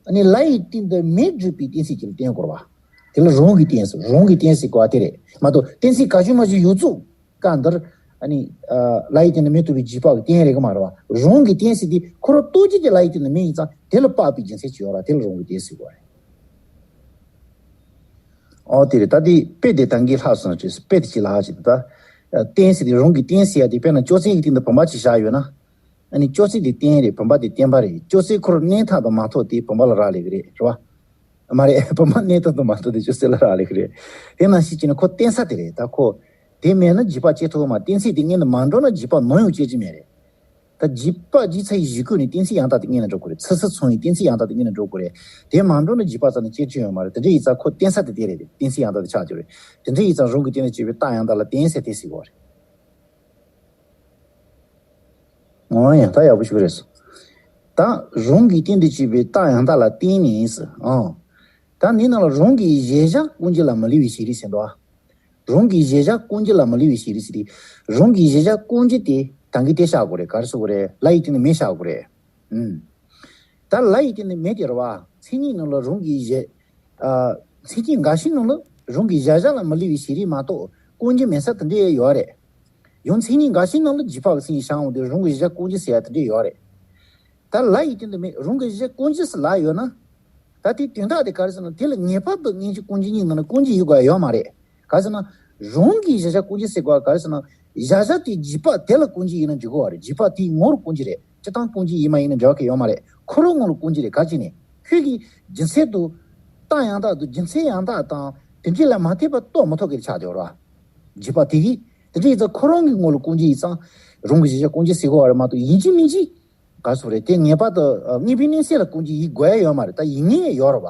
ཨ་ནི་ལ་ཡི་སྟེང་དུ་མེ་གྲུབ་པའི་གཏན་ཚིགས་ཀྱི་ལ་བརྟེན་དགོས་པ། དེ་ལ་རང་གི་རྟེན་ཟེར། རང་གི་རྟེན་ཟེར་བ་དེ་རེད་མ་གཏོགས་གཏན་ཚིགས་ག་ཅུང་མ་ཅུང་ཡོད་ཚུལ་སྐབས་འདིར། ཨ་ནི་ཨ་ལ་ཡི་སྟེང་དུ་མེ་གཏུབ་པའི་རྗེས་དཔག་གི་རྟེན་རེད་གི་མ་རེད་བ། རང་གི་རྟེན་ཟེར་དེ་ཁོ་རང་རྟོགས་བྱེད་ཀྱི་ལ་ཡི་སྟེང་དུ་མེ་ཡིན་ཙང་དེ་ལ་དཔག་པའི་རྒྱུ་མཚན་ཅིག་ཡོད་ར། དེ་ལ་རང་གི་རྟེན་ཟེར་བ་རེད། ཨོ་དེ་རེད། ད་དེ་དཔེ་དེ་ད་གིན་ལྷག་སོང་ཅེས་དཔེ་དེ་ཅི་ལ་ཧ་ཅིག་ད། རྟེན་ཟེར་དེ་རང་གི་རྟེན་ཟེར་ཡ་དེ་དཔེར་ན་ཅོག་ཙེ་གི་སྟེང་དུ་བུམ་པ་ཅིག་བཞག་ཡོད་ན། ཨ་ནི་ཅོག་ཙེ་དེ་རྟེན་རེད། བུམ་པ་དེ་བརྟེན་པ་རེད། ཅོག་ཙེ་ཁོ་རང་གནས་སྟངས་དང་མ་ཐུག་དེ་བུམ་པ་ལ་རག་ལས་ཀྱི་རེད། རེད་བ། མ་རེད། བུམ་པ་གནས་སྟངས་དང་མ་ཐུག་དེ་ཅོག་ཙེ་ལ་རག་ལས་ཀྱི་རེད། དེ་ནང་བཞིན་བྱས་ན་ཁོ་རྟེན་ས་དེ་རེད། ད་ཁོ་དེ་མེད་ན་འཇིགས་པ་སྐྱེ་ཐུབ་མ། རྟེན་ཚིགས་དེ་སྔོན་དུ་མ་འགྲོ་ན་འཇིགས་པ་ནམ་ཡང་སྐྱེ་རྒྱུ་མེད་རེད། ད་འཇིགས་པ་འཇིགས་ཚར་བའི་གཞི་ཀུན་ནི་རྟེན་ཚིགས་ཡང་དག་དེ་སྔོན་ལ་འགྲོ་དགོས་རེད། ཚིག་ཚིག་མཚུངས་པའི་རྟེན་ཚིགས་ཡང་དག་དེ་སྔོན་ལ་འགྲོ་དགོས་རེད། དེ་མ་འགྲོ་ན་འཇིགས་པ་རྩ་ནས་སྐྱེ་རྒྱུ་ཡོད་མ་རེད། དེ་འདྲ་ཡིན་ཙང་ཁོ་རྟེན་ས་དེ་དེ་རེད། རྟེན་ཚིགས་ཡང་དག་དེ་ཆགས་རྒྱུ་རེད། དེ་འདྲ་ཡིན་ཙང་རང་གི་རྟེན་དང་བཅས་པའི་རྟགས་ཡང་དག་ལ་རྟེན་ཟེར་དེ་ཟེར་དགོས་རེད། འོ་ཡ། ད་ཡག་པོ་ཞུ་གི་རེད། ད་རང་གི་རྟེན་དང་བཅས་པའི་རྟགས་ཡང་དག་ལ་རྟེན་ནི་ཟེར། ཨང་། ད་འདི་ནང་ལ་རང་གི་གཞལ་བྱ་ཀུན་གཞི་ལ་མི་སླུ་བའི་ཤེས་རིག་ཟེར་འདུག་ཨ། རང་གི་གཞལ་བྱ་ཀུན་གཞི་ལ་མི་སླུ་བའི་ཤེས་རིག་ཟེར་དེ། རང་གི་གཞལ་བྱ་ཀུན་གཞི་དེ་ད་གིན་དེ་བཞག་དགོས་རེད། ག་རེ་ཟེར་དགོས་རེད། ལ་ཡི་སྟེང་ནས་མེ་བཞག་དགོས་རེད། ཨུམ། ད་ལ་ཡི་སྟེང་ནས་མེ་དེ་རེད་བ། མཚན་ཉིད་ནང་ལ་རང་གི་གཞལ། ཨ། མཚན་ཉིད་འགའ་ཞིག་ནང་ལ་རང་གི་གཞལ་བྱ་ལ་མི་སླུ་བའི་ཤེས་རིག་མ་གཏོགས་ཀུན་གཞི་མེད་ས་དེ་འདྲ་ཡོད་རེད། ཡང་མཚན་ཉིད་འགའ་ཞིག་ནང་ལ་འཇིགས་པ་གི་མཚན་ཉིད་བཞག་འོང་དུས་རང་གི་གཞལ་བྱ་ཀུན་གཞི་ཟེར་ཡ་དེ་འདྲ་ཡོད་རེད། ད་ལ་ཡི་སྟེང་དུ་མེ། རང་གི་གཞལ་བྱ་ཀུན་གཞི་ཟེར་ལབ་ཡོད་ན། ད་དེའི་དོན་དག་དེ་ག་རེ་ཟེར་ན། དེ་ལ་ངེས་པར་དུ་སྔོན་གྱི་ཀུན་གཞི་གཉིས་ནང་ན་ཀུན་གཞི་ཡོད་དགོས་ཡ་ཡོད་མ་རེད། ག་རེ་ཟེར་ན། རང་གི་གཞལ་བྱ་ཀུན་གཞི་ཟེར་དགོས་ག་རེ་ཟེར་ན། གཞལ་བྱ་དེའི་འཇིགས་པ་དེ་ལ་ཀུན་གཞི་ཡིན་ན་འགྲིག་གི་རེད། འཇིགས་པ་དེའི་ངོ་ལ་ཀུན་གཞི་རེད། སྤྱིར་བཏང་ཀུན་གཞི་ཡིན་མ་ཡིན་ན་འབྲེལ་བ་གང་ཡང་ཡོད་མ་རེད། ཁོ་རང་ངོ་ལ་ཀུན་གཞི་རེད། ག་ཅི་ནས་ཁྱོད་ཀྱིས་རྒྱུ་མཚན་དུ། རྟགས་ཡང་དག་དང་རྒྱུ་མཚན་ཡང་དག་དང་དེ་འདྲ་ལ་མ་ལྟོས་པར་རྟོགས་མི་ཐུབ་མཁན་ཆགས་བསྡད་ཡོད་རེད་བ། འཇིགས་པ་དེ་གིས། དེ་འདྲ་ཡིན་ཙང་ཁོ་རང་གི་ངོ་ལ་ཀུན་གཞི་ཡིན་ཙང་རང་གི་གཞལ་བྱ་ཀུན་གཞི་ཟེར་དགོས་པ་རེད་མ་གཏོགས། ཡིན་གཅིག་མིན་གཅིག་ག་རེ་ཟེར་དགོས་རེད། དེ་ངེས་པར་དུ་ཨ་དངོས་པོའི་གནས་ཚད་ལ་ཀུན་གཞི་ཡིན་དགོས་ཡ་ཡོད་མ་རེད། ད་ཡིན་ངེས་ཡོད་རེད་བ།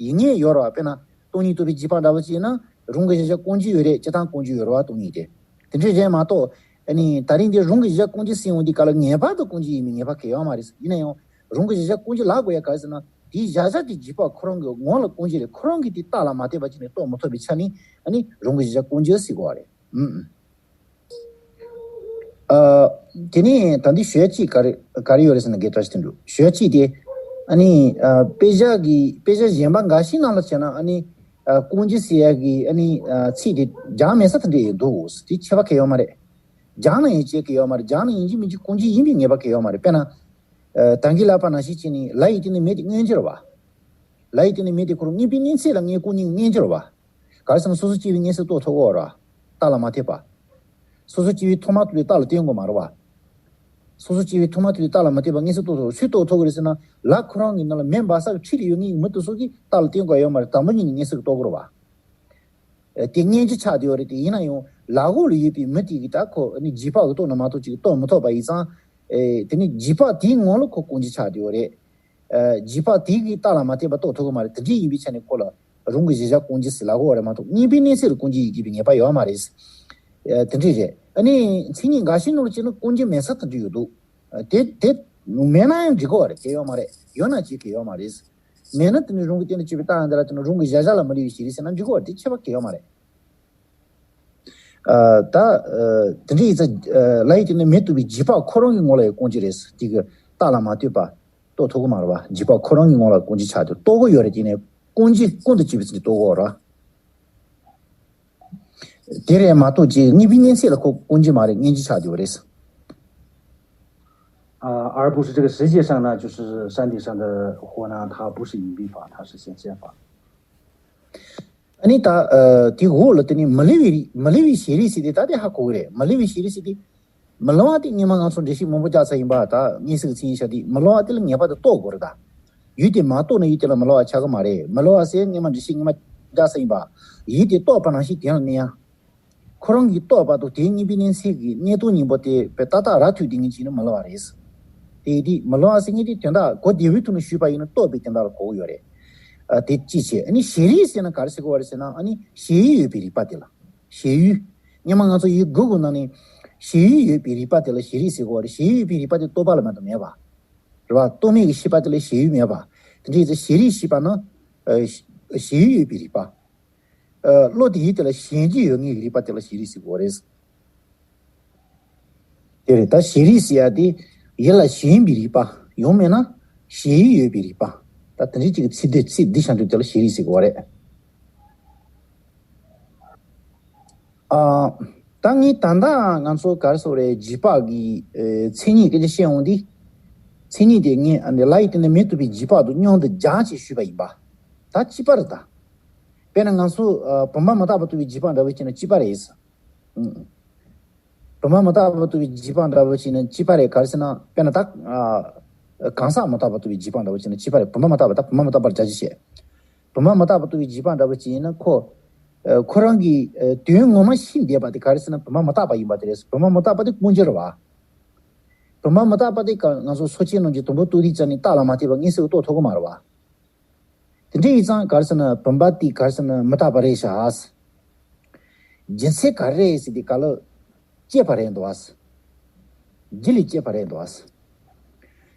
ཡིན་ངེས་ཡོད་རེད་བ། དཔེར་ན་སྟོང་ཉིད་རྟོགས་པའི་འཇིགས་པ་འདྲ་བོ་ཅིག་ཡིན་ན་རང་གི་གཞལ་བྱ་ཀུན་གཞི་ཡོད་རེད། སྤྱིར་བཏང་ཀུན་གཞི་ཡོད་རེད་བ། སྟོང་ཉིད་དེ། དེ་འདྲ་རེད་མ་གཏོགས། ཨ་ནི་ད་རིང་འདི་རང་གི་གཞལ་བྱ་ཀུན་གཞི་ཟེར་འོང་དུས་ག་ལ་ངེས་པར་དུ་ཀུན་གཞི་ཡིན་མིན་ངེས་པ་གང་ཡང་ཡོད་མ་རེད། ཡིན་ན་ཡང་རང་གི་གཞལ་བྱ་ཀུན་གཞི་ལབ་དགོས་ཡ་ག་རེ་ཟེར་ན། དེའི་གཞལ་བྱ་དེའི་འཇིགས་པ་ཁོ་རང་གི་ངོ་ལ་ཀུན་གཞི་རེད། ཁོ་རང་གི་དེ་རྟགས་ལ་མ་ལྟོས་པ་བྱས་ནས་རྟོགས་མི་ཐུབ་པའི་ཆ་ནས། ཨ་ནི་རང་གི་གཞལ་བྱ་ཀུན་གཞི་ཟེར་དགོས་པ་རེད། ཨུམ། ཨ། དེ་ནས་ད་འདི་ཞུ་ཡ་གཅིག་ག་རེ་ག་རེ་ཡོད་རེད་ཟེར་ན། དགེ་བཀྲ་ཤིས་དོན་གྲུབ། ཞུ་ཡ་གཅིག་དེ། ཨ་ནི་ཨ་དཔེ་ཆ་གི་དཔེ་ཆ་གཞན་པ་འགའ་ཞིག་ནང་ལ་བྱས་ན། ཨ་ནི་ཨ་ཀུན་གཞི་ཟེར་ཡ་གི་ཨ་ནི་ཨ་ཚིག་དེ་སྦྱངས་མེད་ས་དེ་འདྲ་ཡོད་འདུག། དེ་ཁྱད་པར་གང་ཡང་ཡོད་མ་རེད། སྦྱངས་ན་ཡང་བྱེད་ཀྱི་ཡོད་མ་རེད། སྦྱངས་ན་ཡིན་གཅིག་མིན་གཅིག་ཀུན་གཞི་ཡིན་པའི་ངེས་པ་གང་ཡང་ཡོད་མ་རེད། དཔེར་ན། ཨ་ད་གིན་ལབ་པ་ནང་བཞིན་བྱས་ནས་ལ་ཡི་སྟེང་ནས་མེ་དེ་མངོན་གྱུར་བ། ལ་ཡི་སྟེང་ནས་མེ་དེ་ཁོ་རང་དངོས་པོའི་གནས་ཚད་ལ་དངོས་ཀུན་གཉིས་མངོན་གྱུར་བ། ག་རེ་ཟེར་ན། སོ་སོ་སྐྱེ་བོའི་མངོན་སུམ་རྟོགས་ཐུབ་ཀྱི་ཡོད་རེད་བ། རྟགས་ལ་མ་ལྟོས་པ། སོ་སོ་སྐྱེ་བོས་མཐོང་མ་ཐུབ་པའི་རྟགས་ལ་བརྟེན་དགོས་མ་རེད་བ། སོ་སོ་སྐྱེ་བོས་མཐོང་མ་ཐུབ་པའི་རྟགས་ལ་མ་ལྟོས་པར་མངོན་སུམ་རྟོགས་ཐུབ། སུས་རྟོགས་ཐུབ་ཀྱི་རེད་ཟེར་ན། ལ་ཁོ་རང་གི་ནང་ལ་མེ་འབར་ས་གི་འཁྲིས་ལ་ཡོད་མཁན་གྱི་མི་དེ་ཚོ་གིས་རྟགས་ལ་བརྟེན་དགོས་ཡོད་མ་རེད། དང་པོ་ཉིད་ནས་མངོན་སུམ་རྟོགས་ཀྱི་རེད་བ། ཨ་དེ་མངོན་གྱུར་ཆགས་བསྡད་ཡོད་རེད། དེ་ཡིན་ན་ཡང་ལ་འོག་ལ་ཡོད་པའི་མི་དེ་གིས་ད་ཁོ་ནི་འཇིགས་པ་གིས་རྟོགས་ན་མ་གཏོགས་ཅིག་རྟོགས་མི་ཐུབ་པ་ཡིན་ཙང་། ཨེ་དེ་ནི་འཇིགས་པ་དེའི་ངང་ལ་ཁོ་ཀུན་གཞི་ཆགས་བསྡད་ཡོད་རེད། ཨ་འཇིགས་པ་དེ་གིས་རྟགས་ལ་མ་ལྟོས་པར་རྟོགས་ཐུབ་ཀྱི་མ་རེད། དེ་འདྲ་ཡིན་པའི་ཆ་ནས་ཁོ་ལ་རང་གི་གཞལ་བྱ་ཀུན་གཞི་ཟེར་ལབ་ཀྱི་ཡོད་རེད་མ་གཏོགས། དངོས་པོའི་གནས་ཚད་ལ་ཀུན་གཞི་ཡིན་དགོས་པའི་ངེས་པ་ཡོད་མ་རེད། ཨ་དེ་འདྲ་རེད། ཨ་ནི་མཚན་ཉིད་འགའ་ཞིག་ནང་ལ་བྱས་ན་ཀུན་གཞི་མེད་ས་དེ་འདྲ་ཡོད་འདུག། ཨ་དེ་དེ་མེད་ན་ཡང་འགྲིག་གི་ཡོད་རེད། གང་ཡང་ཡོད་མ་རེད། ཡོད་ན་ཅིག་གང་ཡང་ཡོད་མ་རེད། མེད་ན་དེ་ནི་རང་གི་སྟེང་དུ་གྱུར་པའི་རྟགས་ཡང་དག་ལ་བརྟེན་ནས་རང་གི་གཞལ་བྱ་ལ་མི་སླུ་བའི་ཤེས་རིག་ཟེར་ན་འགྲིག་གི་ཡོད་རེད། དེ་ཁྱད་པར་གང་ཡང་ཡོད་མ་རེད། ཨ་ད་ཨ་དེ་འདྲ་ཡིན་ཙང་། ཨ་ལ་ཡི་སྟེང་ནས་མེ་རྟོགས་པའི་འཇིགས་པ་ཁོ་རང་གི་ངོ་ལ་ཡང་ཀུན་གཞི་རེད། དེ་གི་རྟགས་ལ་མ་ལྟོས་པ་རྟོགས་ཐུབ་ཀྱི་མ་རེད་བ། འཇིགས་པ་ཁོ་རང་གི་ངོ་ལ་ཀུན་གཞི་ཆགས་ཏེ་རྟོགས་ཀྱི་ཡོད་རེད། དེ་ནས་ཀུན་གཞི་ཀུན་ཏུ་གྱུར་པའི་ཚུལ་གྱིས་རྟོགས་ཀྱི་ཡོད་རེད་བ། དེ་རེད་མ་གཏོགས་ཅིག་དངོས་པོའི་གནས་ཚད་ལ་ཁོ་ཀུན་གཞི་མ་རེད། མངོན་གྱུར་ཆགས་ཀྱི་ཡོད་རེད། 啊，而不是这个实际上呢，就是山顶上的火呢，它不是隐蔽法，它是显现法。 ཨ་ནི་ད་ཨ་དེ་འོག་ལ་དེ་ནི་མི་སླུ་བའི་རིག་མི་སླུ་བའི་ཤེས་རིག་ཟེར་དེ་ད་དེ་ཧ་གོ་གི་རེད། མི་སླུ་བའི་ཤེས་རིག་ཟེར་དེ། མི་སླུ་བ་དེ་སྔོན་མ་ང་ཚོ་འགྲེལ་བཤད་མང་པོ་རྒྱག་ཚར་ཡིན་པ། ད་དངོས་གཞིའི་མཚན་ཉིད་བྱ་དེ་མི་སླུ་བ་དེ་ལ་ངེས་པར་དུ་རྟོགས་དགོས་རེད་ད། ཡུལ་དེ་མ་རྟོགས་ན་ཡུལ་དེ་ལ་མི་སླུ་བ་ཆགས་ཀྱི་མ་རེད། མི་སླུ་བ་ཟེར་སྔོན་མ་འགྲེལ་བཤད་སྔོན་མ་རྒྱག་ཚར་ཡིན་པ། ཡུལ་དེ་རྟོགས་པ་ནང་བཞིན་དེ་ལ་གནས་ཡ། ཁོ་རང་གིས་རྟོགས་པ་དང་དེའི་དངོས་པོའི་གནས་ཚད་ཀྱི་གནས་སྟངས་གཉིས་པོ་དེ་དཔེ་ཏག་ཏག་ར་འཐུས་བསྡད་མཁན་ཅིག་ནི་མི་སླུ་བ་རེད། དེ་དེ་མི་སླུ་བ་ཟེར་མཁན་དེ་དོན་དག་གོ་བདེ་བོའི་ཐོག་ནས་ཞུས་པ་ཡིན་ན་རྟོགས་པའི་དོན་དག་ལ་གོ་གི་ཡོད་རེད། ཨ་དེ་གཅིག་བྱས། ཨ་ནི་ཤེས་རིག་ཟེར་ན་ག་རེ་ཟེར་དགོས་པ་རེད་ཟེར་ན། ཨ་ནི་ཞེན་ཡུལ་ཡོད་པའི་རིག་པ་དེ་ལ་ཞེན་ཡུལ། སྔོན་མ་ང་ཚོ་ཡུལ་དགུ་གི་ནང་ནས་ཞེན་ཡུལ་ཡོད་པའི་རིག་པ་དེ་ལ་ཤེས་རིག་ཟེར་དགོས་པ་རེད། ཞེན་ཡུལ་ཡོད་པའི་རིག་པ་དེ་རྟོག་པ་ལ་མ་གཏོགས་མེད་པ། རེད་བ། རྟོག་མེད་ཀྱི་ཤེས་པ་དེ་ལ་ཞེན་ཡུལ་མེད་པ། དེ་འདྲ་ཡིན་ཙང་ཤེས་རིག་ཞེས་པ་ནི། ཨ་ཞེན་ཡུལ་ཡོད་པའི་རིག་པ། ཨ་བློ་དེ་ཡིས་དེ་ལ་ཞེན་གྱི་ཡོད་ངེས་ཀྱི་རིག་པ་དེ་ལ་ཤེས་རིག་ཟེར་དགོས་རེད། དེ་རེད། ད་ཤེས་རིག་ཟེར་ཡ་དེ་ཡིད་ལ་ཞེན་པའི་རིག་པ་ཡང་མིན་ན་ཞེན་ཡུལ་ཡོད་པའི་རིག་པ། ད་དེ་འདྲའི་ཅིག་གི་ཚིག་དེ་ཚིག་འདི་བྱ་འདུག་དེ་ལ་ཤེས་རིག་ཟེར་དགོས་རེད། ཨ་ད་ངས་ད་ལྟ་ང་ཚོ་ག་རེ་ཟེར་དགོས་རེད། འཇིགས་པ་གི་ཨེ་མཚན་ཉིད་སྐད་ཆ་བཤད་འོང་དུས། མཚན་ཉིད་དེ་ངས་ཨ་ནི་ལ་ཡི་སྟེང་ནས་མེ་རྟོགས་པའི་འཇིགས་པ་དང་མཉམ་དུ་སྦྱར་ཅེས་ཞུས་པ་ཡིན་པ། ད་གཅིག་པ་རེད་ད། དཔེར་ན་ང་ཚོ་ཨ་བུམ་པ་མི་རྟག་པ་རྟོགས་པའི་འཇིགས་པ་འདྲ་བོ་བྱས་ན་གཅིག་པ་རེད། ཨང་། བུམ་པ་མི་རྟག་པ་རྟོགས་པའི་འཇིགས་པ་འདྲ་བོ་བྱས་ན་གཅིག་པ་རེད། ག་རེ་ཟེར་ན་དཔེར་ན་ད་ཨ་གང་ཟག་མི་རྟག་པ་རྟོགས་པའི་འཇིགས་པ་འདྲ་བོ་བྱས་ན་གཅིག་པ་རེད། བུམ་པ་མི་རྟག་པ་ད་བུམ་པ་མི་རྟག་པར་སྦྱར་གྱི་བཤད། བུམ་པ་མི་རྟག་པ་རྟོགས་པའི་འཇིགས་པ་འདྲ་བོ་བྱས་ན་ཁོ་ཨ་ཁོ་རང་གི་ཨ་དོན་ངོ་མ་ཤེས་བསྡད་པ་དེ་ག་རེ་ཟེར་ན་བུམ་པ་མི་རྟག་པ་ཡིན་པ་དེ་རེད། བུམ་པ་མི་རྟག་པ་དེ་ཀུན་གྱི་རེད་བ། བུམ་པ་མི་རྟག་པ་དེ་ག་ང་ཚོ་སོ་སྐྱེ་རྣམས་ཀྱི་དུམ་བུ་རྟོགས་དུས་ཙམ་ནས་རྟག་ལ་མ་ལྟོས་པ་མངོན་སུམ་རྟོགས་ཐུབ་ཀྱི་མ་རེད་བ། དེ་འདྲ་ཡིན་ཙང་ག་རེ་ཟེར་ན་བུམ་པ་དེ་ག་རེ་ཟེར་ན་མི་རྟག་པ་རེད་ཤག་རྒྱུ་མཚན་ག་རེ་རེད་ཟེར་དུས་ག་ལ་སྐྱེས་པ་རེད་འདུག་བ། རྒྱུ་ལས་སྐྱེས་པ་རེད་འདུག་བ།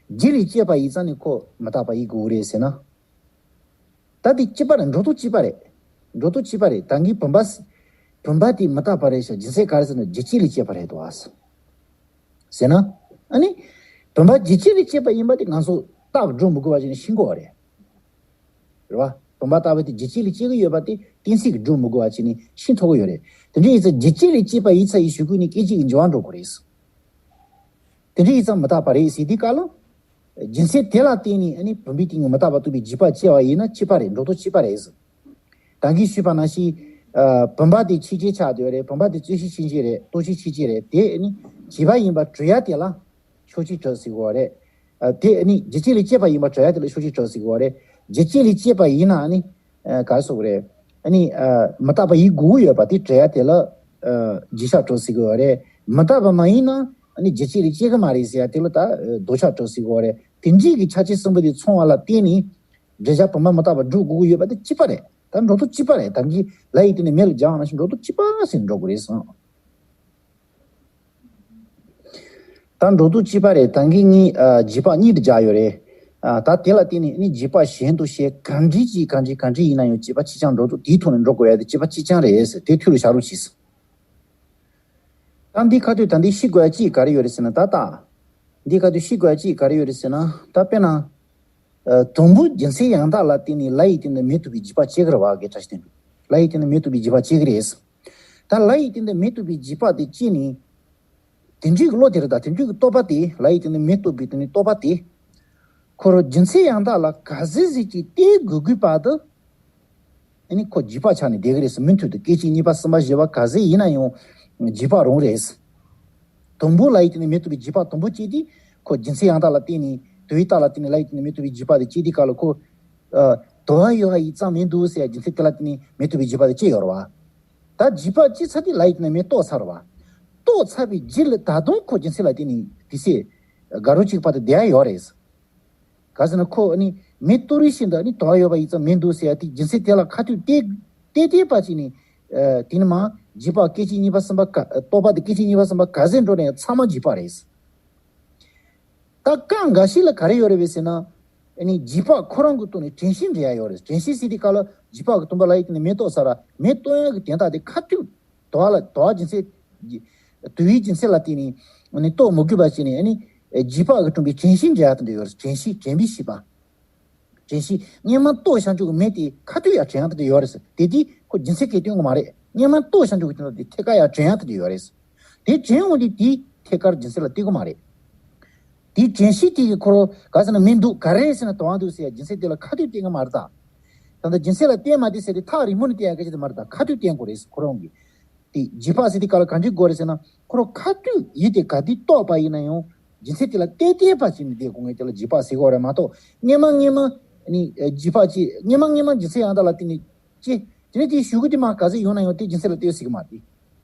རྒྱུ་ལས་སྐྱེས་པ་ཡིན་ཙང་ནི་ཁོ་མི་རྟག་པ་ཡིན་དགོས་རེད་ཟེར་ན། ད་དེ་གཅིག་པ་རེད། འགྲོ་ལྡོག་གཅིག་པ་རེད། འགྲོ་ལྡོག་གཅིག་པ་རེད། ད་གིན་བུམ་པ་བུམ་པ་དེ་མི་རྟག་པ་རེད་ཤག་རྒྱུ་མཚན་ག་རེ་ཟེར་ན་རྒྱུ་སྐྱེས་ལས་སྐྱེས་པ་རེད་འདུག་བ། ཟེར་ན། ཨ་ནི། བུམ་པ་རྒྱུ་སྐྱེས་ལས་སྐྱེས་པ་ཡིན་པ་དེ་ང་ཚོ་རྟག་སྒྲུབ་མི་དགོས་པ་ཞིག་ནི་ཤེས་དགོས་པ་རེད། རེད་བ། བུམ་པ་ལྟ་བུ་དེ་རྒྱུ་སྐྱེས་ལས་སྐྱེ་གི་ཡོད་པ་དེ་གཏན་ཚིགས་ཀྱིས་སྒྲུབ་མི་དགོས་པ་ཞིག་ནི་ཤེས་ཐུབ་ཀྱི་ཡོད་རེད། དེ་འདྲ་ཡིན་ཙང་རྒྱུ་སྐྱེས་ལས་སྐྱེས་པ་ཡིན་ཚར་ཡི་གཞུག་གུ་ནི་སྐད་ཅིག་གིས་འབྱུང་བ་འགྲོ་དགོས་རེད། དེ་འདྲ་ཡིན་ཙང་མི་རྟག་པ་རེད་ཟེར་དུས་ག་ལ། རྒྱུ་མཚན་དེ་ལ་བརྟེན་ནས་ཨ་ནི་བུམ་པའི་སྟེང་གི་མི་རྟག་པ་རྟོགས་པའི་འཇིགས་པ་སྐྱེ་བ་ཡིན་ན་གཅིག་པ་རེད། འགྲོ་ལྡོག་གཅིག་པ་རེད་ཟེར། ད་གིན་ཞུས་པ་ནང་བཞིན། ཨ་བུམ་པ་དེ་ཆོས་ཅན་ཆགས་བསྡད་ཡོད་རེད། བུམ་པ་དེ་རྩོད་གཞི་ཤེས་བྱེད་རེད། རྟོགས་ཆོས་ཤེས་བྱེད་རེད། དེ་ནི་བྱས་པ་ཡིན་པ་གྲུབ་ཡ་དེ་ལ་ཕྱོགས་ཆོས་གྲུབ་ཟེར་གོ་རེད། ཨ་དེ་ནི་རྒྱུ་རྐྱེན་ལས་སྐྱེས་པ་ཡིན་པ་གྲུབ་ཡ་དེ་ལ་ཕྱོགས་ཆོས་གྲུབ་ཟེར་གོ་རེད། རྒྱུ་རྐྱེན་ལས་སྐྱེས་པ་ཡིན་ན་ནི་ཨ་ག་རེ་ཟེར་དགོས་རེད། ཨ་ནི་ཨ་མི་རྟག་པ་ཡིན་དགོས་ཡོད་པ་དེ་གྲུབ་ཡ་དེ་ལ་ཨ་རྗེས་ཆགས་གྲུབ་ཟེར་གོ་རེད། མི་རྟག་པ་མ་ཡིན་ན་ཨ་ནི་རྒྱུ་རྐྱེན་ལས་སྐྱེ་གི་མ་རེད་ཟེར་ཡ་དེ་ལ་ད་ཨ་ལྡོག་ཆགས་གྲུབ་ཟེར་གོ་རེད། དེ་འདྲའི་གི་ཆ་རྐྱེན་གསུམ་པོ་དེ་ཚང་བ་ལ་བརྟེན་ནས། འགྲེལ་བྱ་བུམ་པ་མི་རྟག་པ་སྒྲུབ་དགོས་ཀྱི་ཡོད་པ་དེ་གཅིག་པ་རེད། ད་འགྲོ་ལྡོག་གཅིག་པ་རེད། ད་གིན་ལ་ཡི་སྟེང་ནས་མེ་ལ་སྦྱར་བ་ནང་བཞིན་འགྲོ་ལྡོག་གཅིག་པ་ཟེར་འགྲོ་དགོས་རེད་ཟེར། ད་འགྲོ་ལྡོག་གཅིག་པ་རེད། ད་གིན་ངས་ཨ་འཇིགས་པ་གཉིས་དུ་སྦྱར་ཡོད་རེད། ཨ་ད་དེ་ལ་བརྟེན་ནས་ནི་འཇིགས་པ་གཞན་དུ་བཤད། གང་འདྲ་ཅིག་གང་འདྲ་གང་འདྲ་ཡིན་ན་ཡང་སྐྱེས་པ་གཅིག་རྐྱང་འགྲོ་ལྡོག་དེའི་ཐོག་ནས་འགྲོ་དགོས་ཡ་དེ་སྐྱེས་པ་གཅིག་རྐྱང་རེད་ཟེར། དེ་ཐུགས་ལ་བཞག་རོགས་གྱིས་ཟེར། ད་འདི་ཁ་ཐུག་ད་འདི་ཤེས་དགོས་ཡ་གཅིག་ག་རེ་ཡོད་རེད་ཟེར་ན། ད་ད་འདི་ཁ་ཐུག་ཤེས་དགོས་ཡ་གཅིག་ག་རེ་ཡོད་རེད་ཟེར་ན། ད་དཔེར་ན། ཨ་དུམ་བུ་རྒྱུ་མཚན་ཡང་དག་ལ་བརྟེན་ནས་ལ་ཡི་སྟེང་དུ་མེ་ཐུག་པའི་འཇིགས་པ་སྐྱེ་གི་རེད་བ། གི་བཀྲ་ཤིས་བསྟན་འགྲོ། ལ་ཡི་སྟེང་དུ་མེ་ཐུག་པའི་འཇིགས་པ་སྐྱེ་གི་རེད། ད་ལ་ཡི་སྟེང་དུ་མེ་ཐུག་པའི་འཇིགས་པ་དེ་སྐྱེས་ནས། དེ་འདྲའི་གི་བློ་དེ་རེད། ད་དེ་འདྲའི་གི་རྟོག་པ་དེ། ལ་ཡི་སྟེང་དུ་མེ་ཐུག་པའི་སྟེང་ནས་རྟོག་པ་དེ། ཁོ་རང་རྒྱུ་མཚན་ཡང་དག་ལ་ག་ཟེ་ཟིག་ཅིག་བརྟེན་དགོས་དགོས་པ་དེ། ཨ་ནི་ཁོ་འཇིགས་པ་ཆགས་ནས་བསྡད་ཀྱི་རེད་ཟེར། མུ་མཐུད་དུ་སྐད་ཅིག་གཉིས་པ་གསུམ་པ་བཞི་པ་ག་ཟེ་ཡིན་ན་ཡང་འཇིགས་པ་རང་རེད་ཟེར། དུམ་བུ་ལ་ཡི་སྟེང་ནས་མེ་ཐུག་པའི་འཇིགས་པ་དུམ་བུ་གཅིག་དེ་ཁོ་རྒྱུ་མཚན་ཡང་དག་ལ་བརྟེན་ནས། དུ་བའི་རྟགས་ལ་བརྟེན་ནས་ལ་ཡི་སྟེང་ནས་མེ་ཐུག་པའི་འཇིགས་པ་དེ་སྐྱེས་དུས་སྐབས་ལ་ཁོ། ཨ་དུ་བ་ཡོད་པ་ཡིན་ཙང་མི་འདུག་ཟེར་ཡ་རྒྱུ་མཚན་དེ་ལ་བརྟེན་ནས་མེ་ཐུག་པའི་འཇིགས་པ་དེ་སྐྱེས་ཡོད་རེད་བ། ད་འཇིགས་པ་སྐྱེས་ཚར་དུས་ལ་ཡི་སྟེང་ནས་མེ་གཏོགས་ཚར་རེད་བ། གཏོགས་ཚར་བའི་རྗེས་ལ་ད་དུང་ཁོ་རྒྱུ་མཚན་ལ་བརྟེན་ནས་དེ་སྲིད་དགའ་རབ་ཅིག་བར་དུ་བསྡད་ཡ་ཡོད་རེད། ག་ཟེར་ན་ཁོ་ཨ་ནི་མེ་གཏོགས་རེ་བཞིན་དུ་ཨ་ནི་དུ་བ་ཡོད་པ་ཡིན་ཙང་མི་འདུག་ཟེར་ཡ་དེ་རྒྱུ་མཚན་དེ་ལ་ཁ་ཐུག་བལྟས་བལྟས་བལྟས་པ་ཅིག་ནི། ཨ་དེ་ནི་མ་འཇིགས་པ་སྐད་ཅིག་གཉིས་པ་གསུམ་པ་ག་རྟོག་པ་དེ་སྐད་ཅིག་གཉིས་པ་གསུམ་པ་ག་ཟེ་འགྲོ་ནའང་ཚང་མ་འཇིགས་པ་རེད། ད་སྐབས་འགའ་ཞིག་ལ་ག་རེ་ཡོད་རེད་པས་ཟེར་ན། ཨ་ནི་འཇིགས་པ་ཁོ་རང་གི་ཐོག་ནས་དྲན་ཤེས་འདྲེན་ཡ་ཡོད་རེད། དྲན་ཤེས་ཟེར་དུས་སྐབས་ལ་འཇིགས་པ་གི་དུམ་བུ་ལ་ཡི་སྟེང་ནས་མེ་གཏོགས་ཚར་ར། མེ་གཏོགས་ཡ་གི་དོན་དག་དེ་ཁ་ཐུག་དུ་བ་ལ་དུ་བ་རྒྱུ་མཚན། དུ་བའི་རྒྱུ་མཚན་ལ་བརྟེན་ནས་ཨ་ནི་གཏོགས་མི་དགོས་པ་བྱས་ནས། ཨ་ནི་འཇིགས་པ་གི་བསྐྲུན་པའི་དྲན་ཤེས་འདྲེན་ཡ་དེ་འདྲ་ཡོད་རེད། དྲན་ཤེས། དྲན་པའི་ཤེས་པ། དྲན་ཤེས། སྔོན་མ་གཏོགས་བཞག་ཆོག་གི་མེ་དེ་ཁ་ཐུག་ཡ་དྲན་ཡ་དེ་འདྲ་ཡོད་རེད་ཟེར། དེ་དུས་ཁོ་རྒྱུ་མཚན་གང་ཡང་སྟོན་གི་མ་རེད། སྔོན་མ་གཏོགས་བཞག་ཆོག་གི་དེ་ཐད་ཀར་ཡ་དྲན་ཡ་དེ་འདྲ་ཡོད་རེད་ཟེར། དེ་དྲན་འོང་དུས་དེ་ཐད་ཀར་རྒྱུ་མཚན་ལ་བརྟེན་གི་མ་རེད། དེ་དྲན་ཤེས་དེ་གིས་ཁོ་རང་ག་ཟེར་ན་མི་འདུག་ག་རེ་ཟེར་ན་དུ་བ་འདུག་ཟེར་ཡ་རྒྱུ་མཚན་དེ་ལ་ཁ་ཐུག་བརྟེན་གི་མ་རེད་ད། ད་ལྟ་རྒྱུ་མཚན་ལ་བརྟེན་མ་བརྟེན་ཟེར་དེ་ཐག་རིང་མོ་ནས་བལྟས་ཡ་སྐད་ཆ་དེ་མ་རེད་ད། ཁ་ཐུག་བརྟེན་དགོས་རེད་ཟེར། ཁོ་རང་གིས། དེ་འཇིགས་པ་ཟེར་དུས་སྐབས་ལ་ག་འདྲ་དགོས་རེད་ཟེར་ན། ཁོ་རང་ཁ་ཐུག་ཡུལ་དེ་ག་དུས་རྟོགས་པ་ཡིན་ན་ཡང་རྒྱུ་མཚན་དེ་ལ་བལྟས་བལྟས་པ་ཅིག་ནས་བསྡད་དགོས་ངེས་དེ་ལ་འཇིགས་པ་ཟེར་དགོས་རེད་མ་གཏོགས། སྔོན་མ་སྔོན་མ་ནི་འཇིགས་པ་ཅིག་སྔོན་མ་སྔོན་མ་རྒྱུ་མཚན་ཡང་དག་ལ་བརྟེན་ནས་སྐྱེ། དེ་ནས་དེའི་གཞུག་གུ་དེ་མར་ག་ཚོད་ཡོང་ན་ཡང་དེ་རྒྱུ་མཚན་ལ་བལྟས་ཟེར་གི་མ་རེད།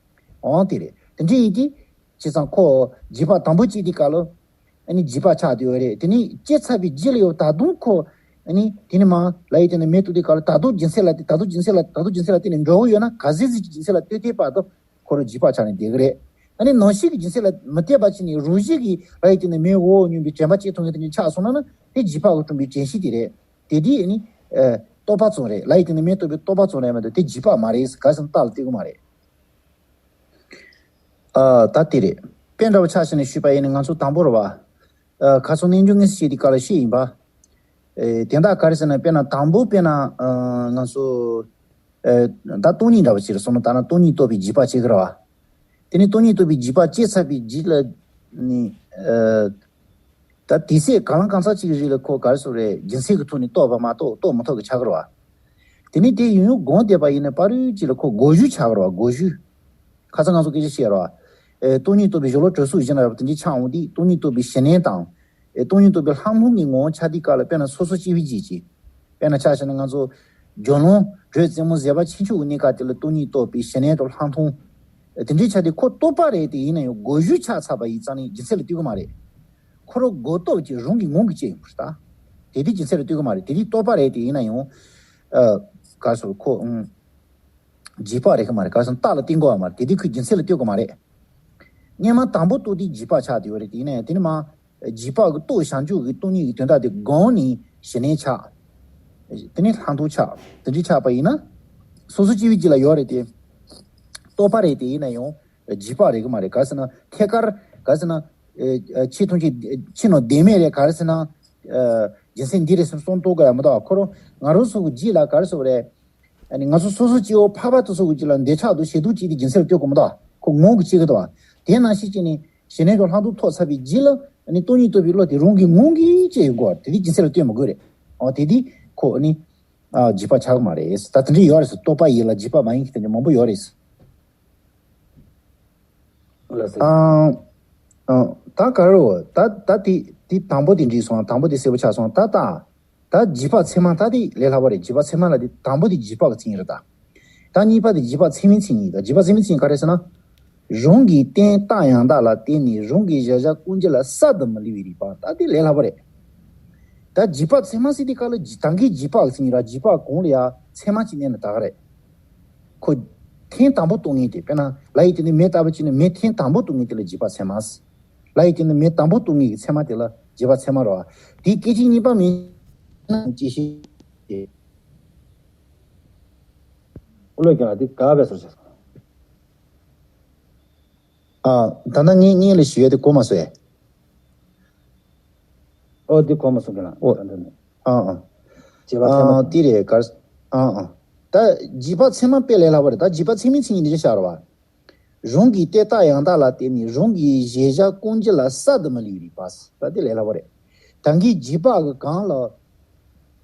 འོང་དེ་རེད། དེ་འདྲ་ཡིན་དུས། བྱས་ཙང་ཁོ་འཇིགས་པ་དང་པོ་སྐྱེས་དུས་སྐབས་ལ། ཨ་ནི་འཇིགས་པ་ཆགས་བསྡད་ཡོད་རེད། དེ་ནས་སྐྱེས་ཚར་བའི་རྗེས་ལ་ཡང་ད་དུང་ཁོ། ཨ་ནི་དེ་ནས་མར་ལ་ཡི་སྟེང་ནས་མེ་གཏོགས་དུས་སྐབས་ལ་ད་དུང་རྒྱུ་མཚན་ལ་བརྟེན། ད་དུང་རྒྱུ་མཚན་ལ། ད་དུང་རྒྱུ་མཚན་ལ་བརྟེན་ནས་འགྲོ་གི་ཡོད་ན། ག་ཚོད་ཟིག་གི་རྒྱུ་མཚན་ལ་ལྟོས་ལྟོས་བར་དུ་ཁོ་རང་འཇིགས་པ་ཆགས་ནས་བསྡད་གི་རེད། ཨ་ནི་ནམ་ཞིག་གི་རྒྱུ་མཚན་ལ་མི་ལྟོས་པ་བྱས་ནས་རང་བཞིན་གྱིས་ལ་ཡི་སྟེང་ནས་མེ་འོ་མྱོང་བའི་དྲན་པ་སྐྱེ་ཐུབ་མཁན་དེ་འདྲ་ཆགས་སོང་ན་ན། དེ་འཇིགས་པ་གིས་བསྐྲུན་པའི་དྲན་ཤེས་དེ་རེད། དེ་དུས་ཨ་ནི། ཨ་རྟོག་པ་ཙམ་རེད། ལ་ཡི་སྟེང་ནས་མེ་གཏོགས་པའི་རྟོག་པ་ཙམ་རེད་མ་གཏོགས་དེ་འཇིགས་པ་མ་རེད། ག་ཟེར་ན་རྟགས་ལ་བལྟས་གི་མ་རེད། ཨ་ད་དེ་རེད། དཔེ་འདྲ་བོ་ཆ་བཞག་ནས་ཞུས་པ་ཡིན་ན་ང་ཚོ་དང་པོ་རེད་བ། ཨ་ཁ་སང་རྣལ་འབྱོར་མངོན་གསལ་བྱེད་དུས་སྐབས་ལ་བཤད་ཡིན་པ། ཨེ་དེ་འདྲ་ག་རེ་ཟེར་ན། དཔེར་ན་དང་པོ་དཔེར་ན་ཨ་ང་ཚོ་ཨེ་ད་སྟོང་ཉིད་འདྲ་བོ་ཞིག་རེད་སོང་ན། ད་ནི་སྟོང་ཉིད་རྟོགས་པའི་འཇིགས་པ་སྐྱེ་གི་རེད་བ། དེ་ནས་སྟོང་ཉིད་རྟོགས་པའི་འཇིགས་པ་སྐྱེས་ཚར་བའི་རྗེས་ལ་ནི་ཨ། ད་དེ་ཚེ་གང་ལ་གང་འཚམ་གཅིག་གི་རིགས་ལ་ཁོ་ག་རེ་ཟེར་རེད། རྒྱུ་མཚན་གྱི་ཐོག་ནས་རྟོགས་པ་མ་གཏོགས་རྟོགས་མི་ཐུབ་ཀྱི་ཆགས་ཀྱི་རེད་བ། དེ་ནས་དེ་ཡུན་ཡུན་སྒོམ་བསྡད་པ་ཡིན་ན་ཕ་རོལ་ཅིག་ལ་ཁོ་སྒོམ་ཞུགས་ཆགས་རོ། སྒོམ་ཞུགས། ཁ་སང་ང་ཚོ་སྐད་ཆ་བཤད་རོ། ཨེ་སྟོང་ཉིད་རྟོགས་པའི་གཞུང་ལུགས་གྲོལ་ཚུལ་གཞན་ལ་ཡོད་པ་དེ་འདྲའི་ཆགས་འོང་དུས་སྟོང་ཉིད་རྟོགས་པའི་ཞི་གནས་དང་། ཨེ་སྟོང་ཉིད་རྟོགས་པའི་ལྷག་མཐོང་གི་ངོ་བོ་ཆགས་དུས་སྐབས་ལ་དཔེར་ན་སོ་སོ་སྐྱེ་བོའི་རྒྱུད་ཀྱི། དཔེར་ན་ཆ་བཞག་ན་ང་ཚོ་སྦྱོར་ལམ་དྲོད་རྩེ་མོ་ཟད་པ་ཕྱིན་ཆད་ཀྱི་གནས་སྐབས་དེ་ལ་སྟོང་ཉིད་རྟོགས་པའི་ཞི་གནས་དང་ལྷག་མཐོང་། ཨེ་དེ་འདྲའི་ཆ་དེ་ཁོ་རྟོགས་པ་རེད་དེ་ཡིན་ན་ཡང་སྒོམ་ཞུགས་ཆགས་ཚར་བ་ཡིན་ཙང་ནི་རྒྱུ་མཚན་ལ་ལྟོས་ཀྱི་མ་རེད། ཁོ་རང་སྒོམ་སྟོབས་ཀྱི་རང་གི་ངང་གིས་སྐྱེ་ཡོང་གི་རེད་ད། དེ་དུས་རྒྱུ་མཚན་ལ་ལྟོས་ཀྱི་མ་རེད། དེ་དུས་རྟོགས་པ་རེད་དེ་ཡིན་ན་ཡང་། ཨ་ག་རེ་ཟེར་ཁོ་ཨུམ། རྗེས་དཔག་རེད་ཀྱི་མ་རེད། ག་རེ་ཟེར་ན་རྟགས་ལ་བརྟེན་དགོས་པ་མ་རེད། དེ་དུས་ཁོས་རྒྱུ་མཚན་ལ་ལྟོས་ཀྱི་མ་རེད། སྔོན་མ་དང་པོ་རྟོགས་དུས་རྗེས་དཔག་ཆགས་བསྡད་ཡོད་རེད། དེ་ཡིན་ན་ཡང་དེ་ནི་མ། རྗེས་དཔག་གི་རྟོགས་བྱང་ཆུབ་ཀྱི་སྟོང་ཉིད་ཀྱི་དོན་དག་དེ་སྒོམ་ནས་ཞི་གནས་ཆགས། དེ་ནས་ལྷག་མཐོང་ཆགས། དེ་འདྲའི་ཆགས་པ་ཡིན་ན། སོ་སོ་སྐྱེ་བོའི་རྒྱུད་ལ་ཡོད་རེད་དེ། རྟོགས་པ་རེད་དེ་ཡིན་ན་ཡང་། རྗེས་དཔག་རེད་ཀྱི་མ་རེད། ག་རེ་ཟེར་ན་ཐད་ཀར་ག་རེ་ཟེར་ན། ཨེ་ཨེ་ཆོས་ཐམས་ཅད་ཆོས་རྣམས་བདེན་མེད་རེད། ག་རེ་ཟེར་ན། ཨེ་རྒྱུ་མཚན་འདི་རེད་ཟེར་གསུངས་རྟོགས་དགོས་ཡ་མི་འདུག་ཁོ་རང་ང་རང་ཚོ་གི་རྗེས་ལ་ག་རེ་ཟེར་བ་རེད། ཨ་ནི་ང་ཚོ་སོ་སོ་སྐྱེ་བོ་འཕགས་པ་དེ་ཚོ་གི་རྗེས་ལ་འདོད་ཆགས་དང་ཞེ་སྡང་སྐྱེས་ཏེ་རྒྱུ་མཚན་ལ་ལྟོས་དགོས་མི་འདུག་ཁོ་ངང་གིས་སྐྱེ་གི་འདུག་དེ་ནང་བཞིན་བྱས་ནས་ཞི་གནས་དང་ལྷག་མཐོང་ཐོབ་ཚར་བའི་རྗེས་ལ་ཨ་ནི་སྟོང་ཉིད་རྟོགས་པའི་བློ་དེ་རང་གི་ངང་གིས་སྐྱེ་ཡོང་གི་རེད། དེ་དུས་རྒྱུ་མཚན་ལ་ལྟོས་མི་དགོས་རེད། འོ་དེ་དུས་ཁོ་ཨ་ནི། ཨ་རྗེས་དཔག་ཆགས་ཀྱི་མ་རེད། ད་དེ་འདྲ་ཡོད་རེད་ཟེར། རྟོགས་པ་ཡིན་ལ་རྗེས་དཔག་མ་ཡིན་གྱི་དེ་འདྲ་མང་པོ་ཡོད་རེད་ཟེར། ལགས་སོ། ཨང་། ཨང་། ད་ག་རེ་རེད། ད་ད་དེ་དེ་དང་པོ་དེ་འགྲིག་སོང་། དང་པོ་དེ་གསལ་པོ་ཆགས་སོང་། ད་ད་ད་རྗེས་དཔག་ཚད་མ་ད་དེ་ལས་སླ་པོ་རེད། རྗེས་དཔག་ཚད་མ་ལ་དེ་དང་པོ་དེ་རྗེས་དཔག་གི་མཚན་ཉིད་རེད་ད། ད་གཉིས་པ་དེ་རྗེས་དཔག་ཚད་མའི་མཚན་ཉིད་ད། རྗེས་དཔག་ཚད་མའི་མཚན་ཉིད་ག་རེ་ཟེར་ན། རང་གི་རྟེན་རྟགས་ཡང་དག་ལ་བརྟེན་ནས་རང་གི་གཞལ་བྱ་ཀུན་གཞི་ལ་གསར་དུ་མི་སླུ་བའི་རིག་པ། ད་དེ་ལས་སླ་པོ་རེད། ད་རྗེས་དཔག་ཚད་མ་ཟེར་དུས་སྐབས་ལ་རྗེས་ད་གིན་རྗེས་དཔག་གི་མཚན་ཉིད་ར། རྗེས་དཔག་གོང་ལ་ཡ་ཚད་མ་གཅིག་བསྣན་ན་ད་ག་རེད། ཁོ་ཐེངས་དང་པོ་རྟོགས་ངེས་དེ། དཔེར་ན་ལ་ཡི་སྟེང་ནས་མེ་བཏགས་པ་གཅིག་ནི་མེ་ཐེངས་དང་པོ་རྟོགས་ངེས་དེ་ལ་རྗེས་དཔག་ཚད་མ་ཟེར། ལ་ཡི་སྟེང་ནས་མེ་དང་པོ་རྟོགས་ངེས་ཀྱི་ཚད་མ་དེ་ལ་རྗེས་དཔག་ཚད་མ་རེད་བ། དེའི་སྐད་ཅིག་གཉིས་པ་མིན་ན་ཅི་ཞིག་དེ། ཨོ་ལོ་ཀྱང་དེ་ག་བས་སོ་ཞེས། ཨ། ད་ལྟ་ངས་སྔོན་ལ་ཞུས་ཡ་དེ་གོ་མ་སོང་ཨེ། ཨོ་དེ་གོ་མ་སོང་གི་ལ། ཨོ། ད་འདི་ནས། ཨ་ཨ། རྗེས་དཔག་ཚད་མ། ཨ་དེ་རེད་གར། ཨ་ཨ། ད་རྗེས་དཔག་ཚད་མ་དཔེ་ལས་སླ་པོ་རེད། ད་རྗེས་དཔག་ཚད་མའི་མཚན་ཉིད་འདི་ཅི་ཤར་བ། རང་གི་རྟེན་རྟགས་ཡང་དག་ལ་བརྟེན་ནས་རང་གི་གཞལ་བྱ་ཀུན་གཞི་ལ་གསར་དུ་མི་སླུ་བའི་རིག་པ། ད་དེ་ལས་སླ་པོ་རེད། ད་གིན་རྗེས་དཔག་གི་གང་ལ།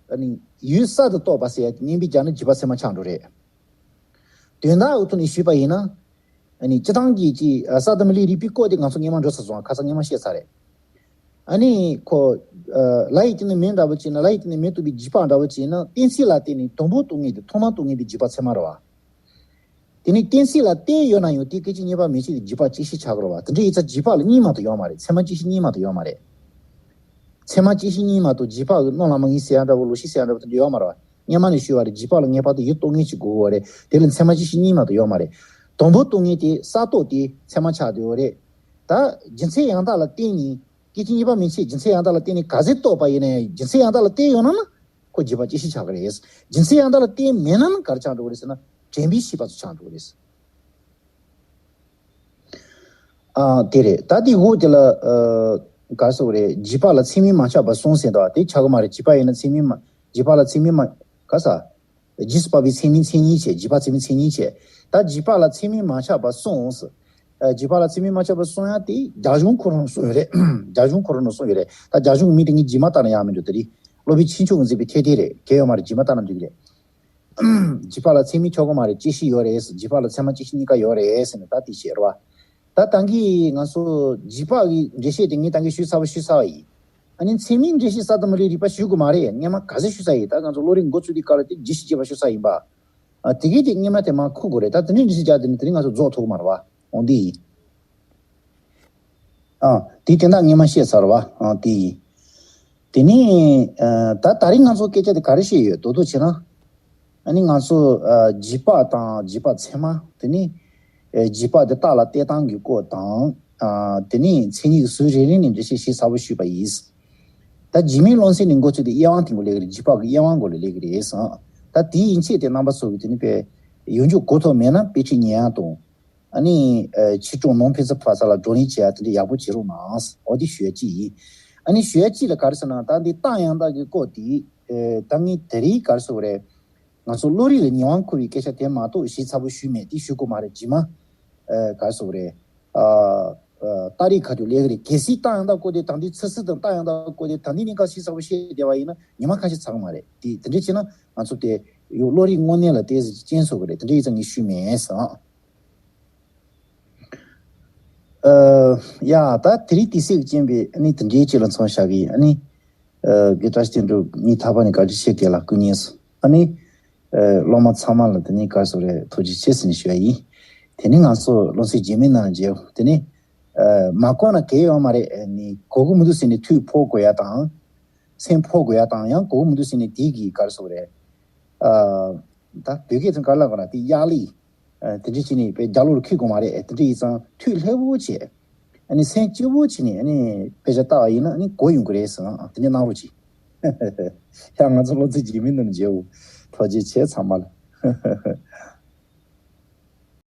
ཨ་ནི་ཡུལ་གསར་དུ་རྟོགས་པ་ཟེར་ཡ་དེ་བསྙེན་པའི་རྒྱ་ནི་རྗེས་དཔག་ཚད་མ་ཆགས་འགྲོ་རེད། དོན་དག་འུ་ཐུག་ནས་ཞུས་པ་ཡིན་ན། ཨ་ནི་སྤྱི་བཏང་གི་ཅི་ཨ་གསར་དུ་མི་སླུ་བའི་རིག་པའི་སྐོར་དེ་ང་ཚོ་སྔོན་མ་འགྲོ་ཚར་སོང་། ཁ་སང་སྔོན་མ་བཤད་ཚར་རེད། ཨ་ནི་ཁོ། ཨ་ལ་ཡི་སྟེང་ནས་མེ་འདྲ་བོ་བྱས་ན། ལ་ཡི་སྟེང་ནས་མེ་ཐུག་པའི་རྗེས་དཔག་འདྲ་བོ་བྱས་ན། གཏན་ཚིགས་ལ་བརྟེན་ནས་དང་པོ་རྟོགས་ངེས་དེ། ཐོག་མར་རྟོགས་ངེས་དེ་རྗེས་དཔག་ཚད་མ་རེད་བ། དེ་ནས་གཏན་ཚིགས་ལ་བརྟེན་ཡོད་ན་ཡང་དེ་སྐད་ཅིག་གཉིས་པ་མན་ཆད་དེ་རྗེས་དཔག་བཅད་ཤེས་ཆགས་ཀྱི་རེད་བ། དེ་འདྲ་ཡིན་ཙང་རྗེས་དཔག་ལ་གཉིས་མ་གཏོགས་ཡོད་མ་རེད། ཚད་མ་བཅད་ཤེས་གཉིས་མ་གཏོགས་ཡོད་མ་རེད། ཚད་མ་བཅད་ཤེས་གཉིས་མ་གཏོགས་རྗེས་དཔག་གི་སྣང་ལ་མ་ངེས་ཟེར་ཡ་འདྲ་བོ། ལོག་ཤེས་ཟེར་ཡ་འདྲ་བོ་དེ་འདྲ་ཡོད་མ་རེད་བ། སྔོན་མ་ནས་ཞུས་པ་རེད། རྗེས་དཔག་ལ་ངེས་པར་དུ་ཡུལ་རྟོགས་ངེས་ཅིག་དགོས་ཀྱི་ཡོད་རེད། དེ་ལ་ཚད་མ་བཅད་ཤེས་གཉིས་མ་གཏོགས་ཡོད་མ་རེད། དང་པོ་རྟོགས་ངེས་དེ་གསར་རྟོགས་དེ་ཚད་མ་ཆགས་བསྡད་ཡོད་རེད། ད་རྒྱུ་མཚན་ཡང་དག་ལ་བརྟེན་ནས། སྐད་ཅིག་གཉིས་པ་མན་ཆད་རྒྱུ་མཚན་ཡང་དག་ལ་བརྟེན་ནས་ག་ཚོད་རྟོགས་པ་ཡིན་ན་ཡང་། རྒྱུ་མཚན་ཡང་དག་ལ་བརྟེན་ཡོད་ན་ན་ཁོ་རྗེས་དཔག་བཅད་ཤེས་ཆགས་ཀྱི་རེད། རྒྱུ་མཚན་ཡང་དག་ལ་བརྟེན་མེད་ན་ན་ག་རེ་ཆགས་འགྲོ་གི་རེད་ཟེར་ན། དྲན་པའི་ཤེས་པ་ཚོ་ཆགས་འགྲོ་གི་རེད། ཨ་དེ་རེད། ད་དེ་འོག་དེ་ལ་ཨ་ག་རེ་ཟེར་དགོས་རེད། རྗེས་དཔག་ལ་ཚད་མས་མ་ཁྱབ་པ་གསུམ་ཟེར་འདུག་དེ་ཆགས་ཀྱི་མ་རེད། རྗེས་དཔག་ཡིན་ན་ཚད་མས་མ། རྗེས་དཔག་ལ་ཚད་མས་མ། ག་ས། རྗེས་སུ་དཔག་པའི་ཚད་མའི་མཚན་ཉིད་བྱས། རྗེས་དཔག་ཚད་མའི་མཚན་ཉིད་བྱས། ད་རྗེས་དཔག་ལ་ཚད་མས་མ་ཁྱབ་པ་གསུམ་ཟེར། ཨ་རྗེས་དཔག་ལ་ཚད་མས་མ་ཁྱབ་པ་གསུམ་ཡང་དེ་རྒྱ་གཞུང་ཁོ་རང་གསུངས་ཡོད་རེད། རྒྱ་གཞུང་ཁོ་རང་ནས་གསུངས་ཡོད་རེད། ད་རྒྱ་གཞུང་གི་མིང་དེ་ངས་རྗེས་མ་ལྟ་ན་ཡག་མི་འདུག་དེ་རིང་སློབ་དཔོན་ཆོས་མཆོག་གིས་མཛད་པའི་ཐད་དེ་རེད། གལ་ཡོད་མ་རེད། རྗེས་མ་ལྟ་ན་འགྲིག་གི་རེད། རྗེས་དཔག་ལ་ཚད་མས་ཁྱབ་ཀྱི་མ་རེད། བཅད་ཤེས་ཡོད་རེད། རྗེས་དཔག་ལ་ཚད་མ་བཅད་ཤེས་གཉིས་ཀ་ཡོད་རེད་ཟེར་ནས་ད་དེ་བཤད་རེད་བ། ད་ད་གིན་ང་ཚོ་རྗེས་དཔག་གི་འགྲེལ་བཤད་དེ་ངས་ད་གིན་ཞུས་ཚར་བ་ཞུས་ཚར་བ་ཡིན། ཨ་ནི་ཚད་མའི་འགྲེལ་བཤད་གསར་དུ་མི་སླུ་བའི་རིག་པ་ཞུ་དགོས་མ་རེད། སྔོན་མ་ག་ཚོད་ཞུས་ཚར་ཡིན། ད་ང་ཚོ་བློ་རིག་འགོ་ཚུགས་དུས་སྐབས་ལ་དེ་རྗེས་ཤུལ་སྐྱེས་པ་ཞུ་ཚར་ཡིན་པ། ཨ་དེ་གས་དེ་སྔོན་མ་དེ་མར་འཁུར་དགོས་རེད། ད་དེ་འདྲའི་འགྲེལ་བཤད་རྒྱག་དེ་ནི་དེ་རིང་ང་ཚོ་རྫོགས་ཐུབ་ཀྱི་མ་རེད་བ། འོང་དེ་ཡིན། ཨ། དེའི་དོན་དག་སྔོན་མ་བཤད་ཚར་བ། ཨ་དེ་ཡིན། དེ་ནས་ཨ་ད་ད་རིང་ང་ཚོ་སྐད་ཆ་དེ་ག་རེ་བཤད་ཡོད། རྡོག་རྡོག་བྱས་ན། ཨ་ནི་ང་ཚོ་ཨ་རྗེས་དཔག་དང་རྗེས་དཔག་ཚད་མ། དེ་ནས་ཨ་རྗེས་དཔག་དེ་རྟགས་ལ་བལྟས་སྟངས་ཀྱི་སྐོར་དང་། ཨ་དེ་ནས་མཚན་ཉིད་ཀྱི་ཟུར་རེ་རེ་ནས་འགྲེལ་བཤད་བྱས་ཚར་བ་ཞུས་པ་ཡིན། ད་རྗེས་མའི་སློབ་ཚན་ནས་འགོ་ཚུགས་ཏེ་དབྱེ་བ་དེ་འགོ་སླེབས་ཀྱི་རེད། རྗེས་དཔག་གི་དབྱེ་བ་འགོ་ལ་སླེབས་ཀྱི་རེད་ཟེར། ད་དེའི་ཡན་ཆད་དེ་རྣམ་པ་ཚོ་གིས་དེ་ནས་དཔེ་ཡོང་རྒྱུ་གོ་ཐོས་མེད་ན་དཔེ་ཁྲིད་ཉན་ཡག་དང་། ཨ་ནི་ཨ་ཕྱི་དྲོ་ནང་ཕན་ཚུན་ཕ་ས་ལ་བགྲོ་གླེང་བྱེད་ཡ་དེ་འདྲ་ཡག་པོ་བྱེད་རོགས་གནང་། འོ་དེ་ཞུ་ཡ་གཅིག་ཡིན། ཨ་ནི་ཞུ་ཡ་གཅིག་ལ་ག་རེ་ཟེར་ན། ད་འདི་རྟགས་ཡང་དག་གི་སྐོར་དེ་ཨ་ད་ངས་དེ་རིང་ག་རེ་ཟེར་དགོས་རེད། ང་ཚོ་བློ་རིག་ལ་ཉེ་བར་མཁོ་བའི་སྐད་ཆ་དེ་མ་གཏོགས་ཞིབ་ཚགས་པོ་ཞུས་མེད། དེ་ཞུ་དགོས་མ་རེད། རྗེས་མ་ཨ་ག་རེ་ཟེར་དགོས་རེད། ཨ་ཨ་རྟགས་རིགས་ཁ་ཐུག་ལས་ཀྱི་རེད། གལ་སྲིད་རྟགས་ཡང་དག་སྐོར་དེ་ད་འདི་ཚིག་ཟིན་དང་རྟགས་ཡང་དག་སྐོར་དེ་ད་འདི་གཉིས་ཀ་ཞིབ་ཚགས་པོ་བཤད་བསྡད་པ་ཡིན་ན་ཉི་མ་ཁ་ཤས་ཚར་གི་མ་རེད། དེ་དེ་འདྲ་བྱས་ན་ང་ཚོ་དེ་ ཡོད། བློ་རིག་དངོས་གནས་ལ་ཏོག་ཙམ་རྐྱེན་བཟོ་གི་རེད། དེ་འདྲ་ཡིན་ཙང་ངས་ཞུས་མེད་ཟེར། ཨ། ཡ། ད་དེ་རིང་དུས་ཚོད་ཀྱི་རྐྱེན་པས་ཨ་ནི་དེ་འདྲའི་ཅིག་ལ་མཚོན་བཞག་གི། ཨ་ནི། ཨ། དགེ་བཀྲ་ཤིས་དོན་གྲུབ་ཉིད་ཐར་པ་ནས་བཀའ་དྲིན་ཆེ། དེ་ལ་སྐུ་ངལ་སོང་། ཨ་ནི། ཨ། སློབ་མ་ཚང་མ་ལ་དེ་ནས་ག་རེ་ཟེར་དགོས་རེད། ཐུགས་རྗེ་ཆེ་ཟེར་ནས་ཞུ་ཡ་ཡིན། དེ་ནས་ང་ཚོ་སློབ་ཚན་རྗེས་མའི་ནང་ལ་མཇལ། དེ་ནས། ཨ། མ་གོ་ན་གལ་ཡོད་མ་རེད། ཨ་ནི་གོ་གི་མི་འདུག་ཟེར་ནས་ཐུགས་ཕོག་དགོས་ཡ་དང་། སེམས་ཕོག་དགོས་ཡ་དང་། ཡང་གོ་གི་མི་འདུག་ཟེར་ནས་དེ་གི་ག་རེ་ཟེར་དགོས་རེད། ཨ། ད་བོད་སྐད་དུ་ག་རེ་ལབ་དགོས་རེད། དེ་ཡ་ལི། ཨ། དེ་འདྲ་བྱས་ནས་དཔེ་རྒྱབ་ལོགས་ལ་འཁྱེར་དགོས་མ་རེད། དེ་འདྲ་ཡིན་ཙང་ཐུགས་ལྷོད་པོ་བྱས། ཨ་ནི་སེམས་སྐྱིད་པོ་བྱས་ནས་ཨ་ནི་དཔེ་ཆ་ལྟ་བ་ཡིན་ན་ཨ་ནི་གོ་ཡོང་གི་རེད་ཟེར་ན། ཨ། དེ་འདྲ་གནང་རོགས་གྱིས། ཡ། ང་ཚོ་སློབ་ཚན་རྗེས་མའི་ནང་མཇལ་འོ། ཐུགས་རྗེ་ཆེ་ཚང་མ་ལ།